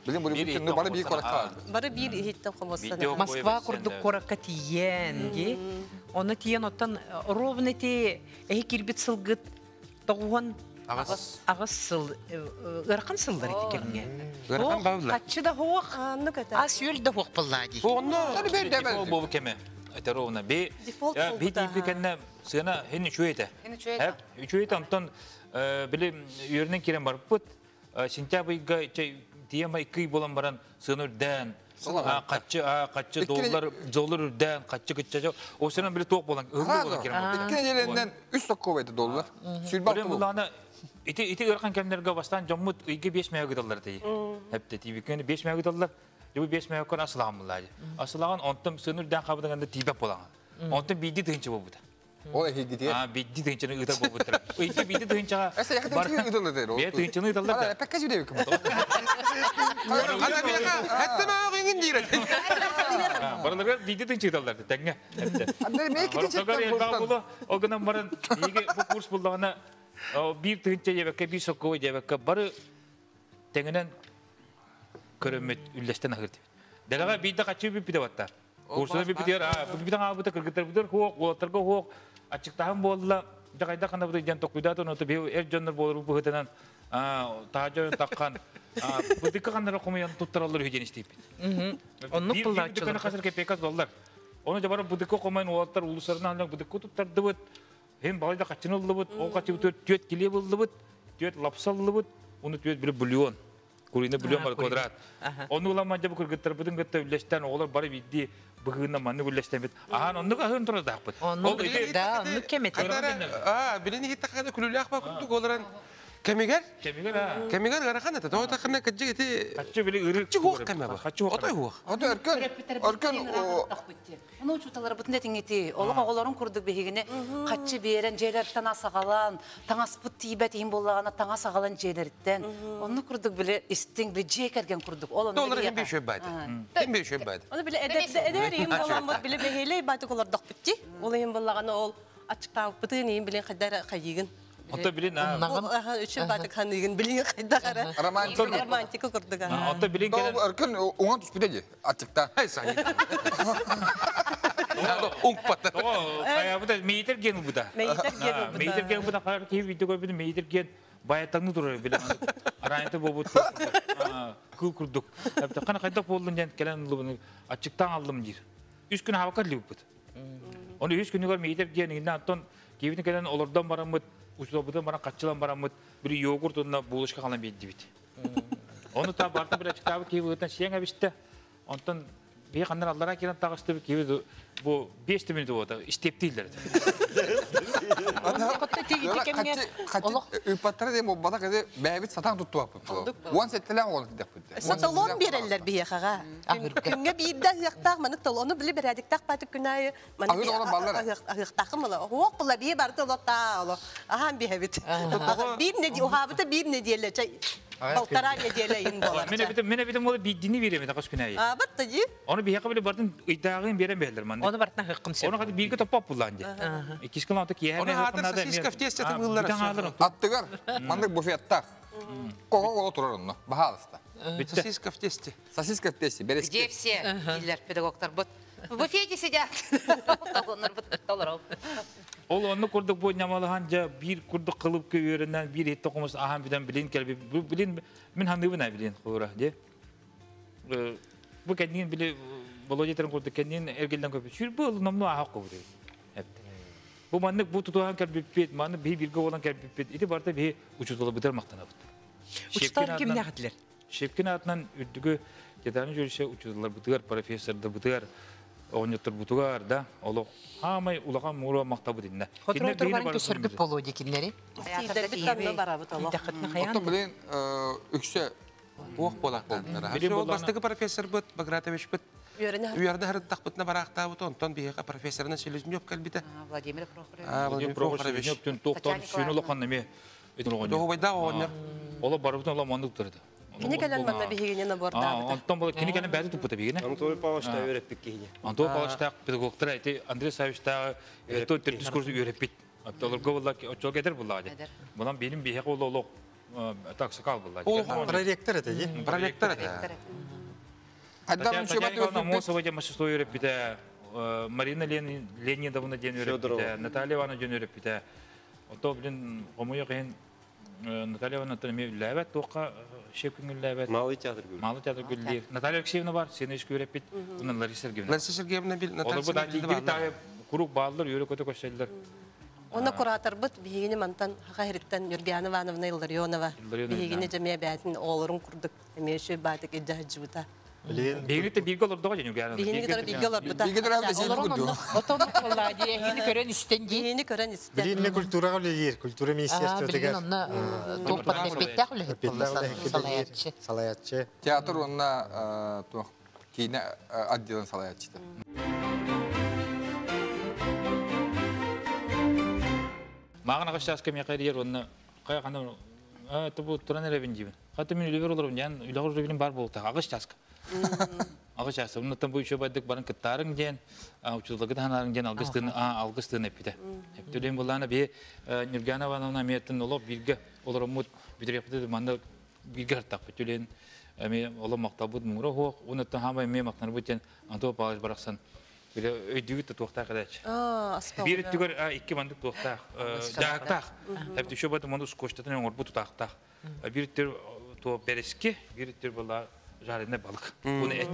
Билин бу бары биир куоракка Бары биир иһиттэн хомуссана. Москва курдук куоракка тиийэн, ди. Оны тиийэн оттон ровно ти эһи кирбит сылгыт тоҕуһун аҕыс сыл ыарахан сыллар ити кэмҥэ. Ыарахан бааллар. Хаччы да хуох, ас үөл да хуох буллаа дии. Онно бу кеме. Это ровно. Би би тиипи кэннэ сыана хин үчүгэй этэ. Үчүгэй этэ онтон били үөрүнэн киирэн барбыт. Сентябрьга тиэма икки буолан баран сыана үрдээн, хаччы хаччы доллар доллар үрдээн, хаччы кычча ол сынан били туох буолан ыһыллы буолан киирэн Икки нэдиэлэнэн үс сокко это доллар. Сүүрбэ буллаана ити ити ыарахан кэмнэргэ бастаан дьоммут ыйга 5 мөһө гыталлар тии. Хепте тиибиккени 5 мөһө гыталлар. Дьэ 5 мөһө кон асылаҕан буллаа. Асылаҕан онтон сыана үрдээн хабыдаганда тиибэт буолаҕан. Онтон биирди тыһынча буолбута. Ол эһигитиэ. А, бидди тыһынчаны ыытар буолбуттара. Ыйга бидди тыһынчаҕа. Эсэ яхы тыһынчаны ыыталлар. Бэйэ тыһынчаны ыыталлар да. Пекка жүдэ кым. Ана биэха хаттан ааҕыҥын диир. Барыларга бидди тыһынча ыыталлар тэҥҥэ. Ол гынан баран биһиги бу курс буллаҕына биир тыһынча диэбэккэ, биир сокковой диэбэккэ бары тэҥинэн көрөммүт үллэстэн аһыыр диэбит. Дэлэҕэ биирдэ хаччы бүппүтэ батта. Курсуна бүппүтүгэр бүппүтүн аабыта кыргыттарбытыгар хуох, уолаттарга хуох, аччыктааһын буолла. Дьэ хайдах ханабыт диэн токуйдаат ону биһи эр дьоннор буолар быһыытынан таһа таххан бытыкка ханнара хомуйан туттараллар үһү диэн истииппит. Оннук буллааччылар. Хасыр кепекас доллар. Оны жабары бытыкка хомуйан уолаттар улусарынан бытыкка туттардыбыт. Hem балай да хаччыны ыллыбыт, ол хаччы түөт киле буллубут, түөт лапса ыллыбыт, оны түөт били бульон. Куриный бульон бар квадрат. Оны уламан жабы кыргыттарбытын кытта үллэстэн оҕолор бары бидди быһыына маннык үллэстэммит. Ахан оннук аһын турар даахпыт. Оннук да, оннук кемете. Аа, билин иһиттэххэ күлүүлээх ба курдук олорон кэмигэр Кемигер аа. Кэмигэр ыарахан этэ. Тоҕо тахына кыдьык ити Хаччы били ыры. Хаччы хуох кэмэ ба. Хаччы хуох. Отой хуох. Ото өркөн өркөн Ону учууталарбытын этиҥити, олох оҕолорун курдук биһигини хаччы биэрэн дьиэлэртэн асаҕалаан, таҥаспыт тиийбэт иһин буоллаҕына таҥас аҕалан дьиэлэриттэн. Онну курдук били истиҥ, били дьиэ кэргэн курдук. Ол онно Доллар хим бешөй байды. Хим бешөй байды. Оны били эдэр иһин буоламмыт били бэһиэлэй баатык олордохпут дии. Ол иһин буоллаҕына ол аччыктаабыппытын иһин билин хайда хайыгын. Онто билин аа. Үчүн баатык ханыгын билин хайда хара. Романтика. Романтика курдук. Онто билин Өркөн уҥан түспүтэ дии аччыкта. Ай сай. Уҥпата. Хайабыта мейтер ген убута. Мейтер ген убута. Мейтер ген убута хар киһи видео көрбүт мейтер ген баяттаңны турар биле. Араайта бобут кыл курдук. Кана кайда болдун ден келен лубун ачыктан алдым дир. Үс күн хабакар либут. Оны үс күнүгөр мейтер ген инде антон кибитин келен олордон барамыт, учтобутан баран каччылан барамыт, бир йогурт онна булышка калан беддибит. Оны та бартын бир ачыктабы кибитин сиң абиште. Онтон бии кандан аллара кирен тагышты киби бу 5 минут болду иштептейлер. Үпаттары дем бата кеде бәбит сатан тутту аппыт. Уан сеттелен оғын деп битте. Саталон береллер бияхага. Күнгө бирде ыяктак маны талону биле бередиктак батып күнайы. Агыр оғын баллар. Ыяктакым була. Хуок була бие барды олота оло. Ахан бихебит. Бир не ухабыта бир неделе чай. Полтора неделя ин болар. Мен битим ол биддини берем такыс күнайы. А батты ди. Оны бияка биле бардын ыйдагын берем бердер манда. Оны бартына хыккым сеп. Оны кады бирге топап буллан ди. Икис кыл аты кие. Оны хатыр сосиска в тесте тыбыллар. Аттыгар, мандык буфеттак. Кого ола турар онно, бахалыста. Сосиска в тесте. Сосиска в тесте, береске. Где все дилер педагогтар бут? В буфете сидят. Ол онны курдук бу нямалахан жа бир курдук кылып көйөрүнөн бир этте комус ахан биден билин келби билин мин ханыбына билин хура де. Бу кендин биле Володя терен курдук кендин эргелден көпү. Сүр бу номну аха кобу деп. Бу маннык бу тутухан келбиппет, маны би бирге болан келбиппет. Ити барда би учутулы битер мактанабыт. Учутар ким нәгәтләр? Шепкин атынан үрдүгө тетаны жүрүшө учутулар бутыгар профессордар бутыгар ооньоттор бутугар да олох хаамай улахан муура мактабы динна. Хотро турбарын көсөргүп болу дикиннери. Оттон билин үксө Уох болақ болдылар. Ол бастығы профессор бұт, Багратович бұт. Үйерді харыттақ бұтына барақтабыт, онтон бейеқа профессорына Селезнев кәлбіті. Владимир Прохорович. Владимир Прохорович. Тоқтан сүйін олақан неме. Доғыбайда оғынер. Ола барыбытын ола манды тұрды. Кини кэлэн манна биһигини набордаабыта. Онтон бола кини кэлэн бәді туппута бигине. Антон Павлович та үйрәппик киһине. Антон Павлович та педагогтар эти Андрей Савич та то төртүс курс үйрәппит. Олорго була очол кетер була. Булан беним биһе ол олок таксакал була. Проректор это, ди? Проректор это. Айдан Татьяна Мосова дем мастерство үйрәппите. Марина Леонидовна ден үйрәппите. Наталья Ивановна ден үйрәппите. Ото блин гомуя кыйын Наталья Ивановна тәме ләбәт тоққа шепкин ләбәт. Малый театр гүл. Малый театр гүл. Наталья Алексеевна бар, сені еш көреп бит. Унан Лариса Сергеевна. Лариса Сергеевна бил Наталья Сергеевна. Курук баллар, йөрек өтө көшелдер. Оны куратор бут биһигини мантан хахириттен Юргиана Ивановна Илларионова. Биһигини жемия бәтин оолорун курдук. Эмеши баатык иджахджута. Биһигини те бирге олордуга жөн Юргиана. Биһигини тора бирге олорбута. Бирге тора бирге Олорун отон болла ди эхини көрөн истен ди. Биһигини көрөн истен. Билин культурага үлелер, культура министерствосы Билин онна тоқпат беттак үлехет болла салаятчы. Салаятчы. Театр онна кейіне отделын салаятчы. Маған ағаш жас кем яқар ер онна қай қана тобу туран эребин дибин. Хаты мен үлебер олорум, ян үлегер үлебин бар болду. Ағаш жаска. Ағаш жаска. Уннан бу еще байдык барын кыттарың ден, учулыгы ханарың ден алгыстын, алгыстын эпите. Эптелем булланы би Нургана Ивановна меттин олоп бирге олорумут битирепти манда бирге хартак бүтүлен. Эми оло мактабыт мура хуак, уннан хамай ме мактаныр бутен Антон Павлович бараксан. Бире өйдүгүт туохтаах эдээч. Бири түгөр икки мандык туохтаах, жаактаах. Тэп түшө баты манды скоштатын оңор бу тутаахтаах. Бири түр туо береске, бири түр була жарыны балык. Буну эт.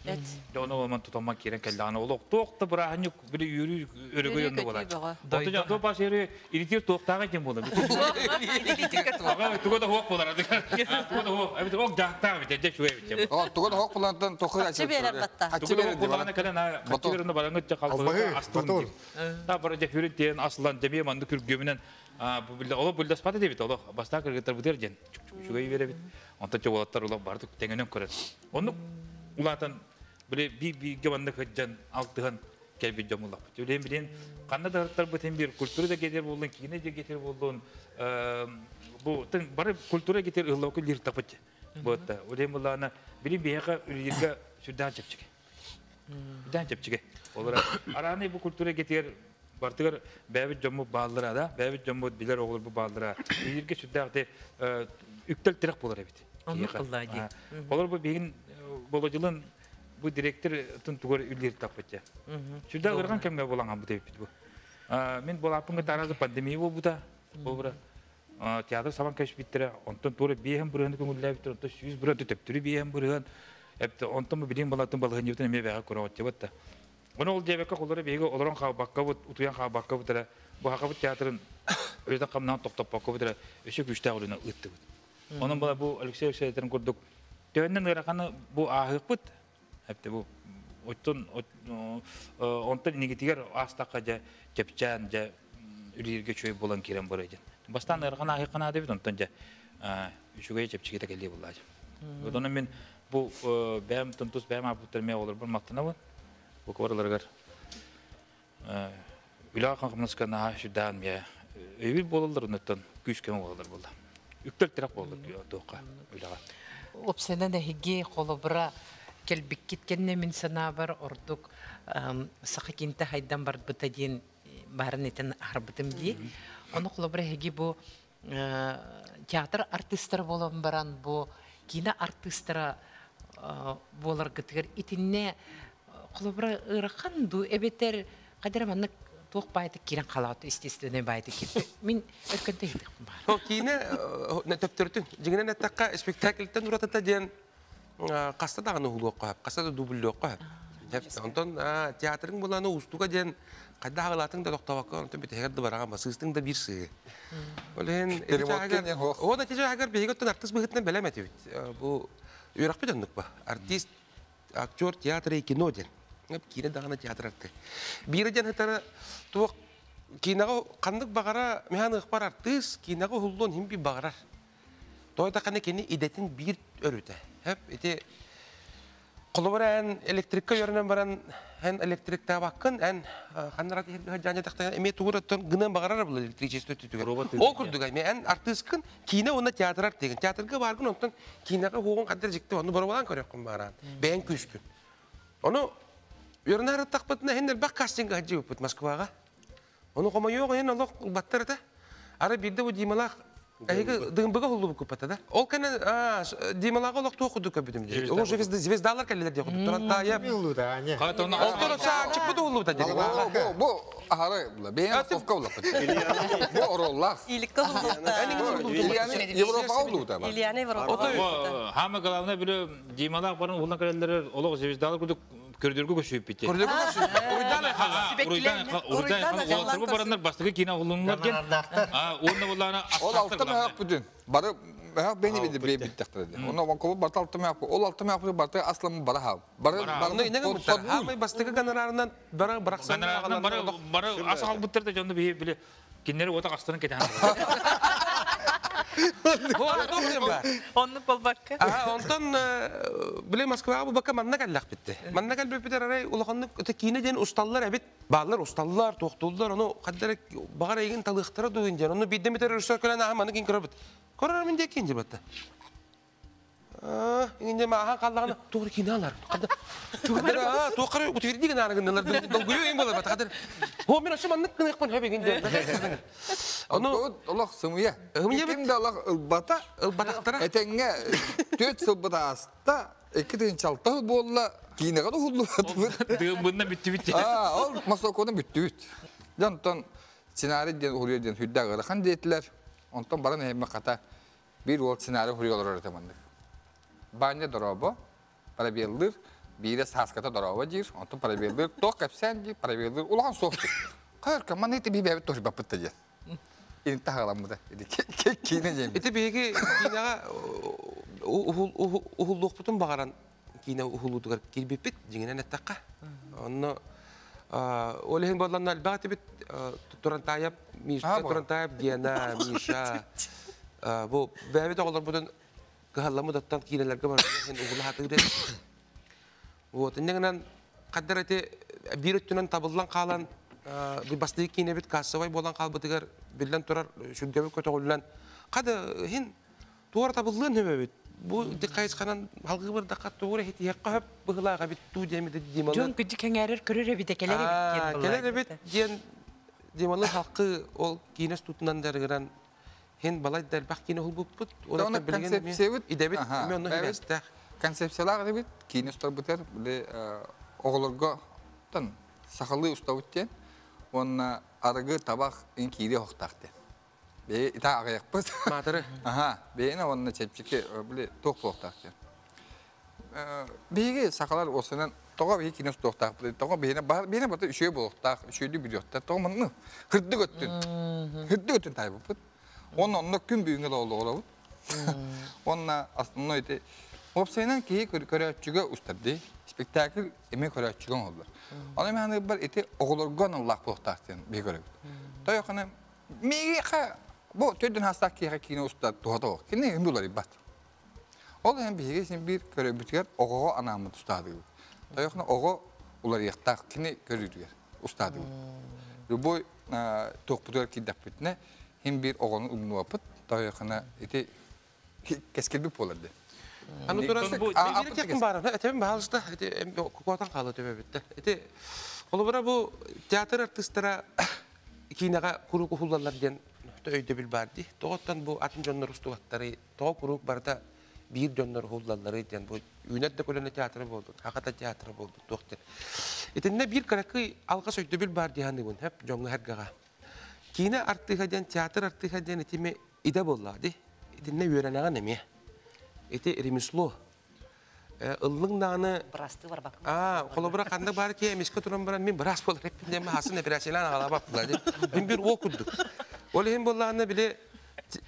Эт. Оны олман тутаман кирен келлааны олох туохта быраханьык бири үйрү өрөгө йонду болар. Оту жан то баш ери иритир туохтаага кем болар. Ага туго да хуак болар. Туго да хуак. Эбит ок жаактаах бит эде шуэ бит. О, туго да хуак болардан тохы Хачы берер батта. Хачы берер Боларына кэлэн хачы берер бараңыт Албаһы, калбы астын. Та бара же хүрүн тен аслан деме манды күргөмүнөн бу билде оло билде спата дебит оло баста кыргыттар бутер ден. Шугай беребит. Онта чоголаттар улар бардык теңенен көрөт. Ону улатан биле би би гебанды хыджан алтыган келби жомулап. Үлен билен канда да бутен бир культура да кетер болдун, кийине де кетер болдун. Бу тен бары культура кетер ыллау лир тапыт. Ботта. Үлен булана билин бияга үлерге сүрдән чепчик. Сүрдән чепчик. Олар араны бу культура кетер бартыгар бәбит жому баалдыра да, бәбит жому билер оглар бу баалдыра. Үлерге сүрдәгде үктел тирек болар бит. Онны кылла ди. Олар бу бигин боложилын Бу директор тун тугар үллер таппытча. Сүрдә ырган кемгә буланган бу деп бу. Мин болапын таразы пандемия болбута. Болбура. Театр сабан кеш биттере, онтон тура биһен бүрһен көңүлләп биттере, онтон 100 бүрһен төптүрү биһен бүрһен. Эпте онтон бу билин балатын балыгын ютын эме бәгә көрөт батта. Оны ол дебекке коллары биге олорон хабакка бут, утуян хабакка бутара. Бу хакабыт театрын өйдөн камнан токтоп бутара. Өшө күчтә улына ытты бут. Onun бала бу Алексей Алексеевичтен көрдүк. Төөннен ыраканы бу ахык бут. Эпте бу оттон онтон нигитигер астакка же чепчан же үлирге чөй болан кирен бар эден. Бастан ыраканы ахыкана дебит онтон же үчүгө чепчиге келли буллар. Онон мен бу бәм тунтус бәм апуттар ме олар бар мактанабын. Бу кварларгар Үла канкымныска на шүдән ме өйбүл болалар онтон күч кем болалар болду. Үктөр тирак болду тоққа үлага. Опсенен эһиги холобура келбиккит кенне мин санаабар ордук саха кинте хайдан барбыта диэн барын этен арбытым ди. Оны холобура эһиги бу театр артисттары болон баран бу кино артисттара болар гытыгар итинне холобура ырахан ду эбетер кадер маннык туох байты кирен халааты естественный байты кирди. Мин өркөнтө бар. О кине төптөртүн. Жигинен эттакка спектакльтен уратата диэн каста даганы хулуок каста да дубльлуок Онтон театрың буланы устуга диэн кайда хагалатын да тохтобакка онтон битегер да бараган басыстың да бир сыы. Олен О да тежа агар бегеттен артист быгытнан белемети бит. Бу үйрәк бит ба. Артист, актер театр и кино ден. Кине даганы театр арты. Бире ден хатара туак кинага кандык багара механы бар артист кинага хуллон хим би багарар. Той да каны кени идетин бир өрүтэ. Хеп ити Қолыбара ән электрикка йөрінен баран, ән электрикта баққын, ән ханнарат жане тақта эме тугур оттон гынан багарар бул электричество түтүгөр. Ол курдук эме ән артисткын кине онна театр деген. Театрга баргын онтон кинеге хугун кадер жикти оны барабалан көрөккүн баран. Бән күскүн. Оны йөрінер тақпытына хеннер бак кастингга хаджи бут Москвага. Оны кома yok ен олох баттар да. Ара бирде бу дималах Эйге дымбыга хуллу бу купата да. Ол кene дималага олох туох кудук көбүдүм ди. Ол уже звездалар келлер ди кудук. Туран тая. Милу да, не. Ол тура чык бу хуллу да ди. Бу ахары була. Бейн стовка була. Бу ороллах. Иликке Ильяны Европа улу да бар. Ильяны Европа. Хама главное биле дималах барын улан келлер олох звездалар кудук көрдөргө көшүп битти. Көрдөргө көшүп. Уруйдан уруйдан уруйдан барандар бастыгы кино улунлар ген. А, онна буллана Ол алты мәһәк бүтүн. Бары мәһәк бени биди бе биттектер. Оны ван барты алты мәһәк. Ол алты мәһәк барты аслым бара ха. Бары бары Хамай бастыгы гонорарынан бара бараксан. Гонорарынан бары бары асал буттер да жонду бии биле киннери ота кастырын кетен. Онны болбакка. А, онтон биле Москвага бу бака манна каллах битти. Манна кал битер арай улаханны өтө кийне ден усталлар эбит. Баалар усталлар, токтуллар, ону каддар багар эгин талыктара дугин ден. Ону бидде битер режиссер көлөн аха маны кин көрөбүт. Көрөр мен де кин жибатта. Инде маха каллагана тугры кине алар. Каддар. Каддар тугры утвердиген арыгыннар. Долгую им болар бат. Каддар. Хо мен ошо маннык кын экпен хөбеген де. Ону Олох сымыя. Ким да олох ылбата. Ылбатактара. Этеңге төт сылбата аста. Эки тыгын чалта болла. Кинеге да хуллу. Дымбынна бүттү битти. А, ол Москвадан бүттү бит. Жантон сценарий ден хуруя ден хүддә гырахан детлер. Онтон баран эме ката бир ол сценарий хуруялар өтемандык. Баня доробо, парабелдыр, бире саската доробо дир, онтон парабелдыр, ток кепсен дир, парабелдыр, улан соқты. Кайыр ман эти бибе тор бапытта дер. Ин тагламы да. Иди кине жем. Эти биги кинага ухуллук багаран кине ухулудугар кирбиппит жиңинен эттакка. Онно олехин болланна албааты бит турантаяп Миша, турантаяп Гена, Миша. Бу бәбит оголор будун кыһалламы даттан кинелерге бар хен угула хатыгы. Вот, иннегенен каддар эти бир өттүнөн табыллан калан бу бастыгы кине бит кассовай болан калбытыгар биллен турар сүргөбү көтөгүллен кады хин туар табыллын хөбөбүт. Бу дикайсканан халгы бир дакка тугура хит якка хөп быгылага бит ту демиде дималы. Жон күчү кеңәрер көрөр бит келер бит. Келер бит диен дималы халкы ол кинес тутунан дергерен хин балай дербак кине хул буппут. Оны концепция идебит мен оны хибестах. Концепциялаах этибит, киинэ устарбытыгар били оҕолорго тан сахалыы устабыт диэн уонна арыгы, табах ин киириэ оһохтоох диэн. Бэйэ итаа аҕыйахпыт. Маатыры. Аха, бэйэни уонна чэпчэки били туох буолуохтаах диэн. Биһиги сахалар уосанан тоҕо биһиги киинэ устуохтаахпыт, тоҕо биһиэнэ баар биһиэнэ барыта үчүгэй буолуохтаах, үчүгэйдик билиэхтээх, тоҕо манны кырдык өттүн, кырдык өттүн таайбыппыт. Уонна онно күн бүгүҥҥэ да олоҕурабыт. Уонна основной ити уопсайынан киһи көрөөччүгэ устар дии. Спектакль эмиэ көрөөччүгэ оҥоһуллар. Ону мен ханыырбар ити оҕолорго аналлаах буолуохтаах диэн биһиги көрөбүт. Тойохана мииха бу төрдүн хаастаах киһиэхэ киинэ устар туһата суох. Кини үмү уларыйбат. Ол иһин биһиги син биир көрөбүтүгэр оҕоҕо анааммыт устаадыгыбыт. Тойохна оҕо уларыйыахтаах кини көрүүтүгэр устаадыгыбыт. Любой туохпутугар киирдэхпитинэ хин биир оҕону умнубаппыт. Тойохна ити кэскилбит буолар дии. Аны туран бу биир баар, этебин баһалыста, ити куотан хаалыы төбөбүттэ. Ити холобура бу театр артыыстара киинэҕэ куруук уһуллаллар диэн өйдөбүл баар дии. Тоҕоттон бу атын дьоннор устубаттары, тоҕо куруук барыта биир дьоннор уһуллаллары диэн бу үүнэр да көлөнө театра буолбут, хахата театра буолбут туох диэн. Итиннэ биир кыракый алҕас өйдөбүл баар дии саныыбын, хөп дьоҥҥо эргэҕэ. Киинэ артыыһа диэн, театр артыыһа диэн итими идэ буоллаҕа дии. Итиннэ үөрэнэҕин эмиэ. Ити ремесло. Ыллыҥ даҕаны Бырастыы барбакка. Аа, холобура ханна баар киһи эмискэ туран баран мин быраас буолар эппин диэн хасын операциялаан аҕалаабаппылар дии. Мин бир уол курдук. Ол иһин буоллаҕына били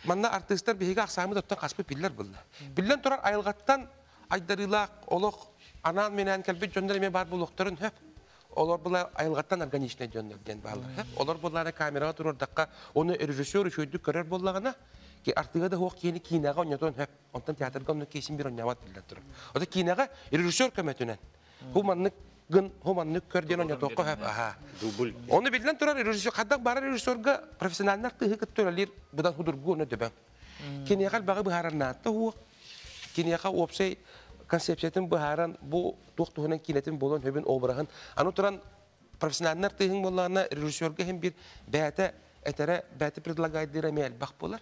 манна артыыстар биһиги ахсааммыт оттон хаспыт биллэр буолла. Биллэн турар айылҕаттан айдарыылаах олох анаан-минээн кэлбит дьоннор эмиэ баар буолуохтарын сөп. Олор була айылҕаттан органичнай дьоннор диэн бааллар. Олор буоллаҕына камераҕа туруордахха, ону режиссер үчүгэйдик көрөр буоллаҕына, артыга да суох киһини киинэҕэ онньотуон сөп. Онтон театрга онно киһисин бир онньообот биллэн турар. Ото киинэҕэ режиссер көмөтүнэн ху маннык гын, ху маннык көр диэн онньотуохха сөп. Аха. Дубль. Ону биллэн турар режиссер хаддах бары режиссерга профессиональнай артыыһы кытта үлэлиир быдан худургу ону дөбөҥ. Киниэхэ элбэҕи быһаарар наадта суох. Киниэхэ уопсай концепциятын быһааран бу туох туһунан киинэтин буолан хөбүн обраһын аны туран профессиональнай артыыһыҥ буоллаҕына режиссерга иһин биир бэйэтэ этэрэ бэйэтэ предлагайдыыра эмиэ элбэх буолар.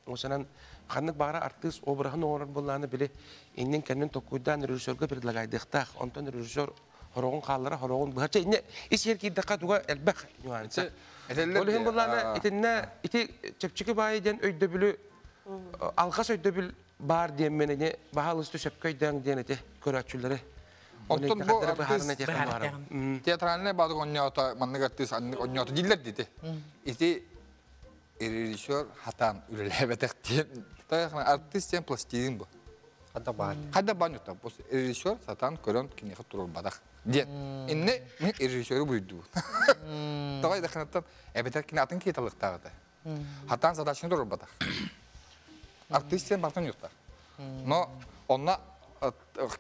Осанан ханнык баара артыыс обраһын оҥорор буоллаҕына били иннин кэннин толкуйдаан режиссерга предлагайдыахтаах. Онтон режиссер хороҕун хааллара хороҕун быһачча инне ис иһэр киирдэххэ туга элбэх нюанса. Ол иһин буоллаҕына итиннэ ити чэпчэки баайы диэн өйдөбүлү алҕас өйдөбүл баар диэммин ини баһаалыста сөпкө өйдөөн диэн ити көрөөччүлэри Оттон бу артыыс театральный баадык онньоото маннык артыыс аннык онньоото дииллэр диити. Ити режиссер хатаан үлэлээбэтэх диэн. Артыыс диэн пластилин бу. Хадда баан. Хадда баан юта. Бу режиссер сатаан көрөн киниэхэ турарбатах диэн. Инне мин режиссеру буйдубут. Тоҕо даханаттан эбэтэр кини атын киһи талыктаах этэ. Хатаан задачаны турарбатах. Артыыс диэн бартан юттар. Но онно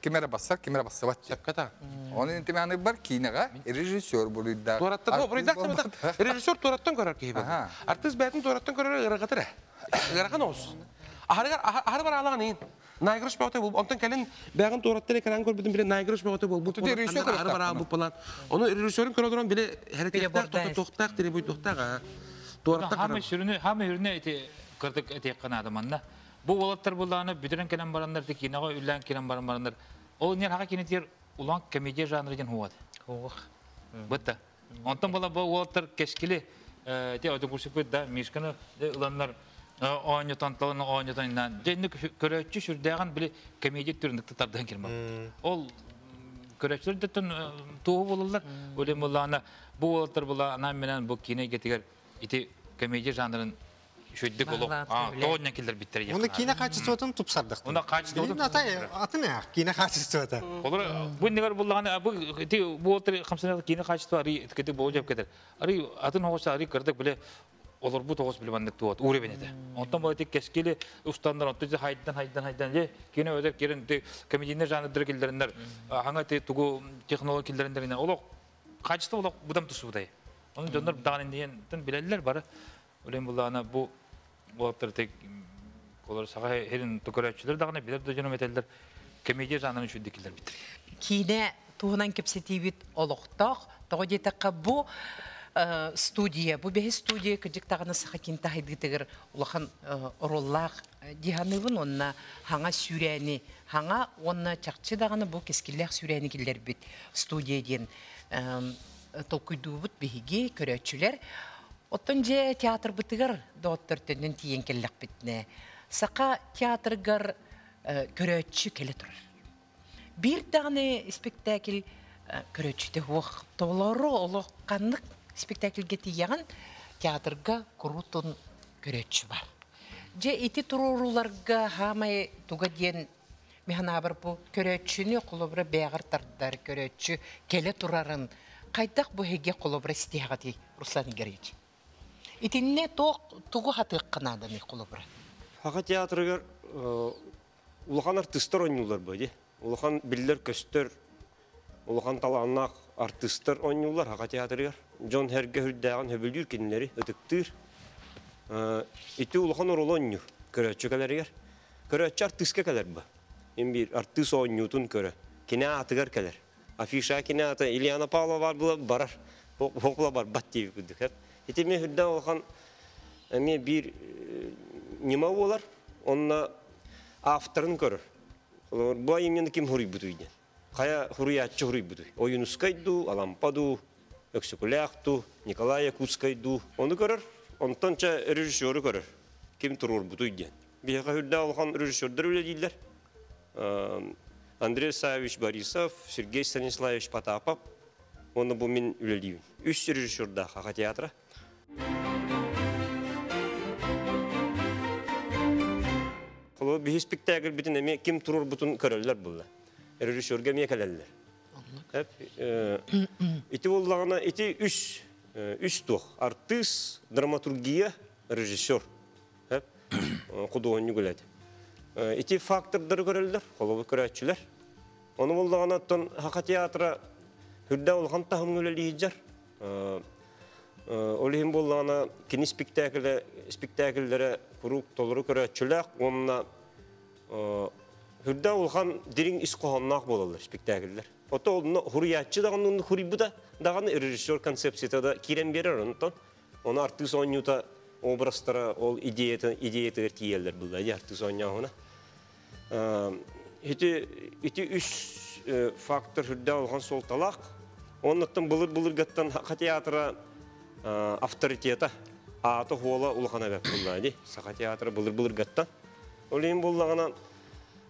ким эрэ бассар, ким эрэ бассыбат. Сөпкө Оны интиманы бар киинэҕэ режиссер буруйдаах. Туораттан буруйдаах режиссер туораттан көрөр киһи буолар. Артыыс бэйэтин туораттан көрөр ыарахатыр. Ыарахан оҕус. Аһарыгар аһары бар аалаҕын иин. Наигрыш бөҕөтө буолбут. Онтон кэлин бэйэҕин туораттан экран көрбүтүн били наигрыш бөҕөтө буолбут. Режиссер аһары бар аалбыт буолан. Ону режиссерын көрө олорон били хэрэтиэхтээх, тохтоохтоох, требуйдуохтаах. Туораттан Хамы сүрүнү, хамы үрүнү ити кырдык этиэххэ наада манна. Бу уолаттар буллааны бүтүрэн кэлэн бараннар, ти киноҕа үллээн кэлэн баран бараннар. Ол нер хака кинетир улаан комедия жанры диэн хуат. Бытта. Онтон була бу уолаттар кэскили те отун курсуппут да Мишканы ыланнар оонньотон талан оонньотон иннан дьэнник көрөөччү сүрдээҕин били комедия түрүн тардыһан кирмэ. Ол көрөөччүлэр дэттэн туоһу буолаллар. Олем буллаана бу уолаттар була анаан менен бу кино эйгэтигэр ити комедия жанрын үчүгдүк олох тоонньон киллэрбиттэр. Уну киинэ качествотын тупсардык. Уна качествотын Билин атай атын ах киинэ качествота. Олор бу нигер буллаҕына бу ити бу уолаттар хамсанар киинэ качество ари кити бу жеп кетер. Ари атын оҕус ари кырдык биле олорбут оҕус биле маннык туот ууребен этэ. Онтон бу ити кэскили устандар онтон хайдан хайдан хайдан же киинэ өтөр кирен ти комедийный жанрдыр киллериннер хаңа ти тугу технология киллериннер олох качество олох будам тусубутай. Onun дьоннор даҕан индиен тын билеллер бары. Үлен буллаана бу уолаттар тек олар саха херин төкөрөөччүлөр даҕаны билер да дьоном этеллер комедия жанрын үчүддикилер биттер. Киинэ туһунан кэпсэтиибит олохтоох, тоҕо диэтэххэ бу Студия, бу бэһис студия кыдьык даҕаны саха киин таһайдыытыгар улахан оруоллаах дии саныыбын уонна хаҥа сүүрээни, хаҥа уонна чахчы даҕаны бу кэскиллээх сүүрээни киллэрбит студия диэн толкуйдуубут биһиги, көрөөччүлэр. Оттон дьэ театрбытыгар доҕоттор төннөн тиийэн кэллэхпитинэ, саха театрыгар көрөөччү кэлэ турар. Биир даҕаны спектакль көрөөччүтэ суох. Толору олох ханнык спектакльгэ тиийэҕин, театрга куруутун көрөөччү бар. Дьэ ити туруоруларга хаамай туга диэн механаабар бу көрөөччүнү холобура бэҕэр тардар, көрөөччү кэлэ турарын хайдах бу эһиги холобура истиэҕитий, Руслан Игоревич? Итиннэ туох тугу хатыахха нааданы холобура? Хаха театрыгар улахан артыыстар оонньууллар бу дии. Улахан биллэр-көстөр, улахан талааннаах артыыстар оонньууллар Хаха театрыгар. Дьон сэргэ үрдээҕин сөбүлүүр кинилэри ытыктыыр. Ити улахан оруолу оонньуур көрөөччү кэлэригэр. Көрөөччү артыыска кэлэр бу. Ин биир артыыс оонньуутун көрө. Кини аатыгар кэлэр. Афиша кини аата Ильяна Павлова бар була барар. Хоқла барбат диэбит курдук. Ити эмиэ үрдээх улахан эмиэ биир ньыма буолар. Онно авторын көрөр. Бу айымньыны ким хуруйбутуй диэн. Хайа хуруйааччы хуруйбутуй. Ойуунускай дуу, Алампа дуу, Өксөкүлээх дуу, Николай Якутскай дуу. Ону көрөр. Онтон чэ режиссеру көрөр. Ким туруорбутуй диэн. Биһиэхэ үрдээх улахан режиссердар үлэлииллэр. Андрей Савич Борисов, Сергей Станиславович Потапов. Уонна бу мин үлэлиибин. Үс режиссердаах Аха театра. Холобур, биһи спектакльбитин эмиэ ким туруорбутун көрөллөр булла. Режиссерга эмиэ кэлэллэр. Ити буоллаҕына ити үс үс туох артыыс, драматургия, режиссер. Худуоһунньук үлэтэ. Ити фактордары көрөллөр, холобур көрөөччүлэр. Ону буоллаҕына оттон Хаха театра үрдэ улахан таһымҥа үлэлиир. Ол иһин буоллаҕына кини спектаклэ спектакльлэрэ куруук толору көрөөччүлээх уонна үрдэ улахан дириҥ ис хоһоонноох буолаллар спектакльлэр. Ото онно хуруйааччы даҕаны хуруйбута даҕаны режиссер концепцията да киирэн биэрэр онтон ону артыыс оонньуута образтара ол идеята идеятыгар тиийэллэр булла дии артыыс оонньооһуна. Ити ити үс фактор үрдээх улахан суолталаах. Оннуттан былыр-былыргаттан Саха театра авторитета аата хуола улахан эбэт булла дии. Саха театра былыр-былыргаттан. Ол иһин буоллаҕына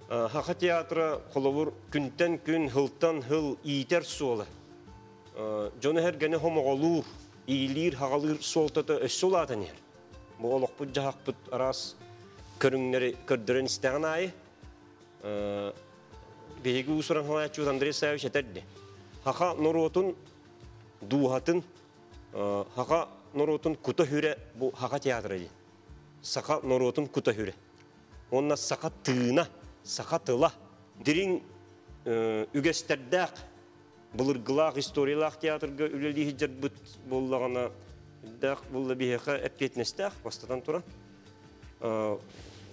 Саха театра холобур күнтэн күн, хылтан хыл иитэр суола. Дьону сэргэни хомоҕолуур, иилиир-хаҕалыыр суолтата өссө улаатан иһэр. Бу олохпут-дьаһахпыт араас көрүҥнэри көрдөрөн истэҕин аайы биһиги уус-уран салайааччыбыт Андрей Савич этэр дии. Хаха норуотун дууһатын, хаха норуотун кута-сүрэ бу Хаха театра дии. Саха норуотун кута-сүрэ. Уонна саха тыына, саха тыла дириҥ үгэстэрдээх, былыргылаах историялаах театрга үлэлии сылдьарбыт буоллаҕына, дээх буолла биһиэхэ эппиэтинэстээх бастатан туран.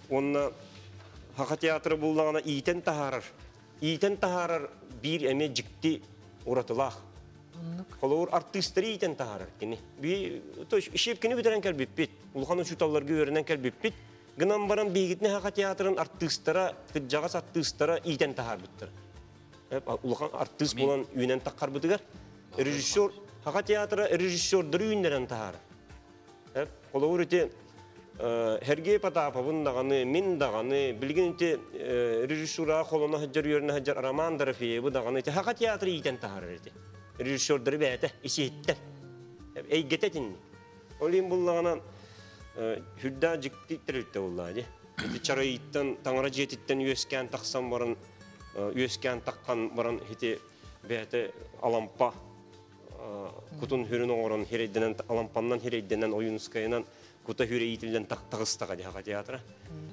Уонна Хаха театра буллаҕына иитэн таһаарар, иитэн таһаарар биир эмиэ дьикти уратылаах. Холобур, артыыстары иитэн таһаарар кини. Би, то есть ишепкини бүтэрэн кэлбиппит, улахан учууталларга үөрэнэн кэлбиппит. Гынан баран биһигитини Хаха театрын артыыстара, кырдьаҕас артыыстара иитэн таһаарбыттар. Улахан артыыс буолан үүнэн таххарбытыгар режиссер Хаха театра режиссердары үүннэрэн таһаарар. Холобур ити Сергей Потаповын даҕаны, мин даҕаны, билигин ити режиссураҕа холоно сылдьар, үөрэнэ сылдьар Роман Дорофеевы даҕаны ити Хаха театры иитэн таһаарар ити. Режиссердары бэйэтэ исиһиттэн. Эйгэтэ итинник. Ол иһин буллаҕына сүрдээх дьикти тэрилтэ буоллаҕа дии. Ити чарайыттан, таҥара дьиэтиттэн үөскээн тахсан баран, үөскээн таххан баран ити бэйэтэ Алампа кутун хүрүн оҥорон хирэйдэнэн Алампаннан хирэйдэнэн Ойуунускайынан кута хүрэ иитиллэн таҕыстаҕа дии Хаха театра.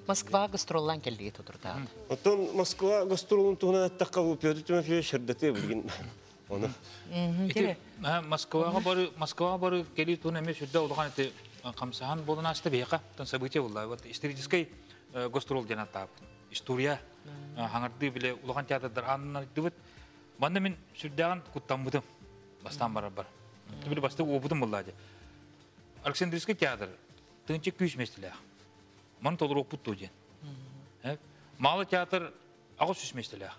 Москва гастроллаан кэллиги тутурдаат. Оттон Москва гастролун туһунан эттэххэ бу Петр Тимофеевич сырдатыа билигин оны. Ити Москваҕа бары Москваҕа бары кэлии туһунан эмиэ сүрдээх улахан ити хамсаһан буолан ааста биһиэхэ. Оттон событие буолла. Вот историческай гастрол диэн ааттаабыт. История хаҥардыы бile улахан театрдар ааннардыбыт. Манна мин сүрдээҕин куттаммытым. Бастаан барар бар. Били бастык опытым булла. Александрийский театр тынчы күүс местелер. Ман толурук бут диэн. Малы театр агыс сүс местелер.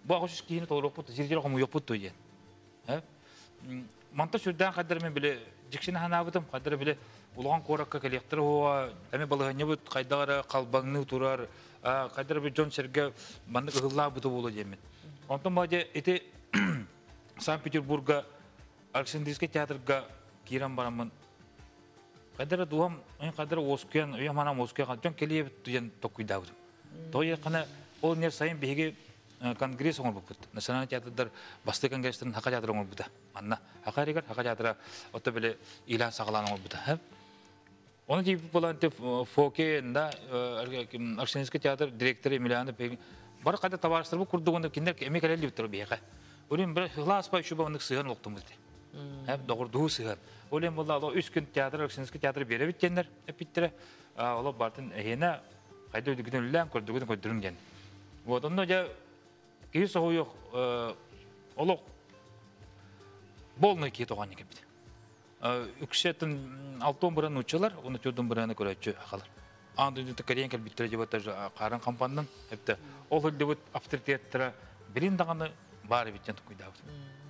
Бу агыс сүс киһини толурук бут, зирдер хомуйук бут диэн. Манта сүрдән кадер мен биле жикшин ханабытым, кадер биле улган коракка келектер хуа, эми балыгыны бут кайдагара калбаңны турар, кадер би Джон Серге маннык ыгылла буту болу демен. Онтон баже ити Санкт-Петербурга Александрийский театрга кирен барамын. Кадер дуам, мен кадер оскуян, уям анам оскуян, жон келие туян токуйдабыт. Той кана ол нер сайын биһиги конгресс оңор буппут. Национальный театрдар басты конгресстен хака театр оңор бута. Манна хака регар хака театра отто биле илан сагалан оңор бута. Оны тип болан те фоке да Александрийский театр директоры Емельяна Пегин бар када товарищтар бу курдугунда киндер эме келели биттер биһиге. Олем бир хлас па шуба онык сыган октумуз. Хәп догор сыган. Олем булла алла үч күн театр Александрийский театр бере биткеннер эпиттер. Олар бартын эхена кайда өдүгүн үллән көрдүгүн көрдүрүнгөн. Вот онно жа киһи соһуйук олох болный киһи тоҕон бит. Үксеттин алтон быран учалар, оны төрдөн быраны көрөчү акалар. Андын кореян кел биттер жебата карын компандан эпте ол хөлдөбүт авторитеттера бирин даганы бары биттен куйдабыт.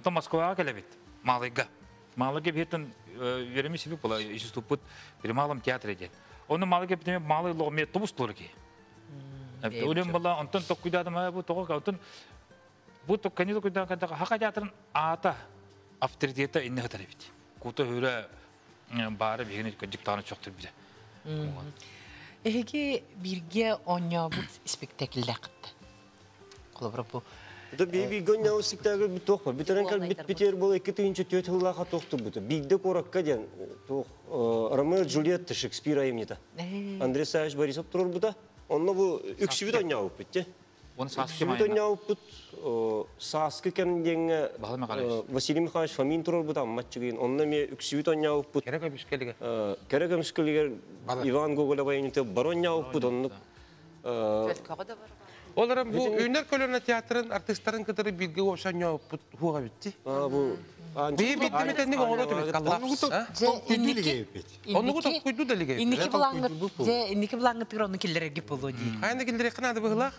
То Москвага келебит, Малыга. Малыга битен вереми себе була институт бир малым театр дет. Оны Малыга битеме малы логме тубус турки. Эпте бала онтон токуйдадым бу того онтон бу токкани токуйдан када хака театрын ата авторитета инне хатар бит. Кута хүрө бары бигини диктаны чоктур биде. Эһиги бирге оñобут спектакльләкт. Колобра бу. Да би гоння спектакль бит тох. Битерен кал бит Питер бол 2 төт хыллаха тохту бут. Бигде коракка ден тох Ромео Джульетта Шекспир айымнита. Андрей Савич Борисов турur бута. Онно бу үксүбүт оñобут бит. Оны саскы Үксүбүт оñобут саскы кем деңе Василий Михайлович Фомин турur бута матчыгын. Онно ме үксүбүт оñобут. Керек көмүскелиге. Керек көмүскелиге Иван Гоголь айымнита бароньябыт бут онну. Олар бу үнер көлөнө театрын артисттарын кытары бирге ошаньо хуга битти. Бу Би битти метенник оңоро төбөт коллапс. Онугу токкуйду да лиге. Инники булаңгыт, же инники булаңгыт оны киллерге болу ди. Кайна киллере кана быгылах.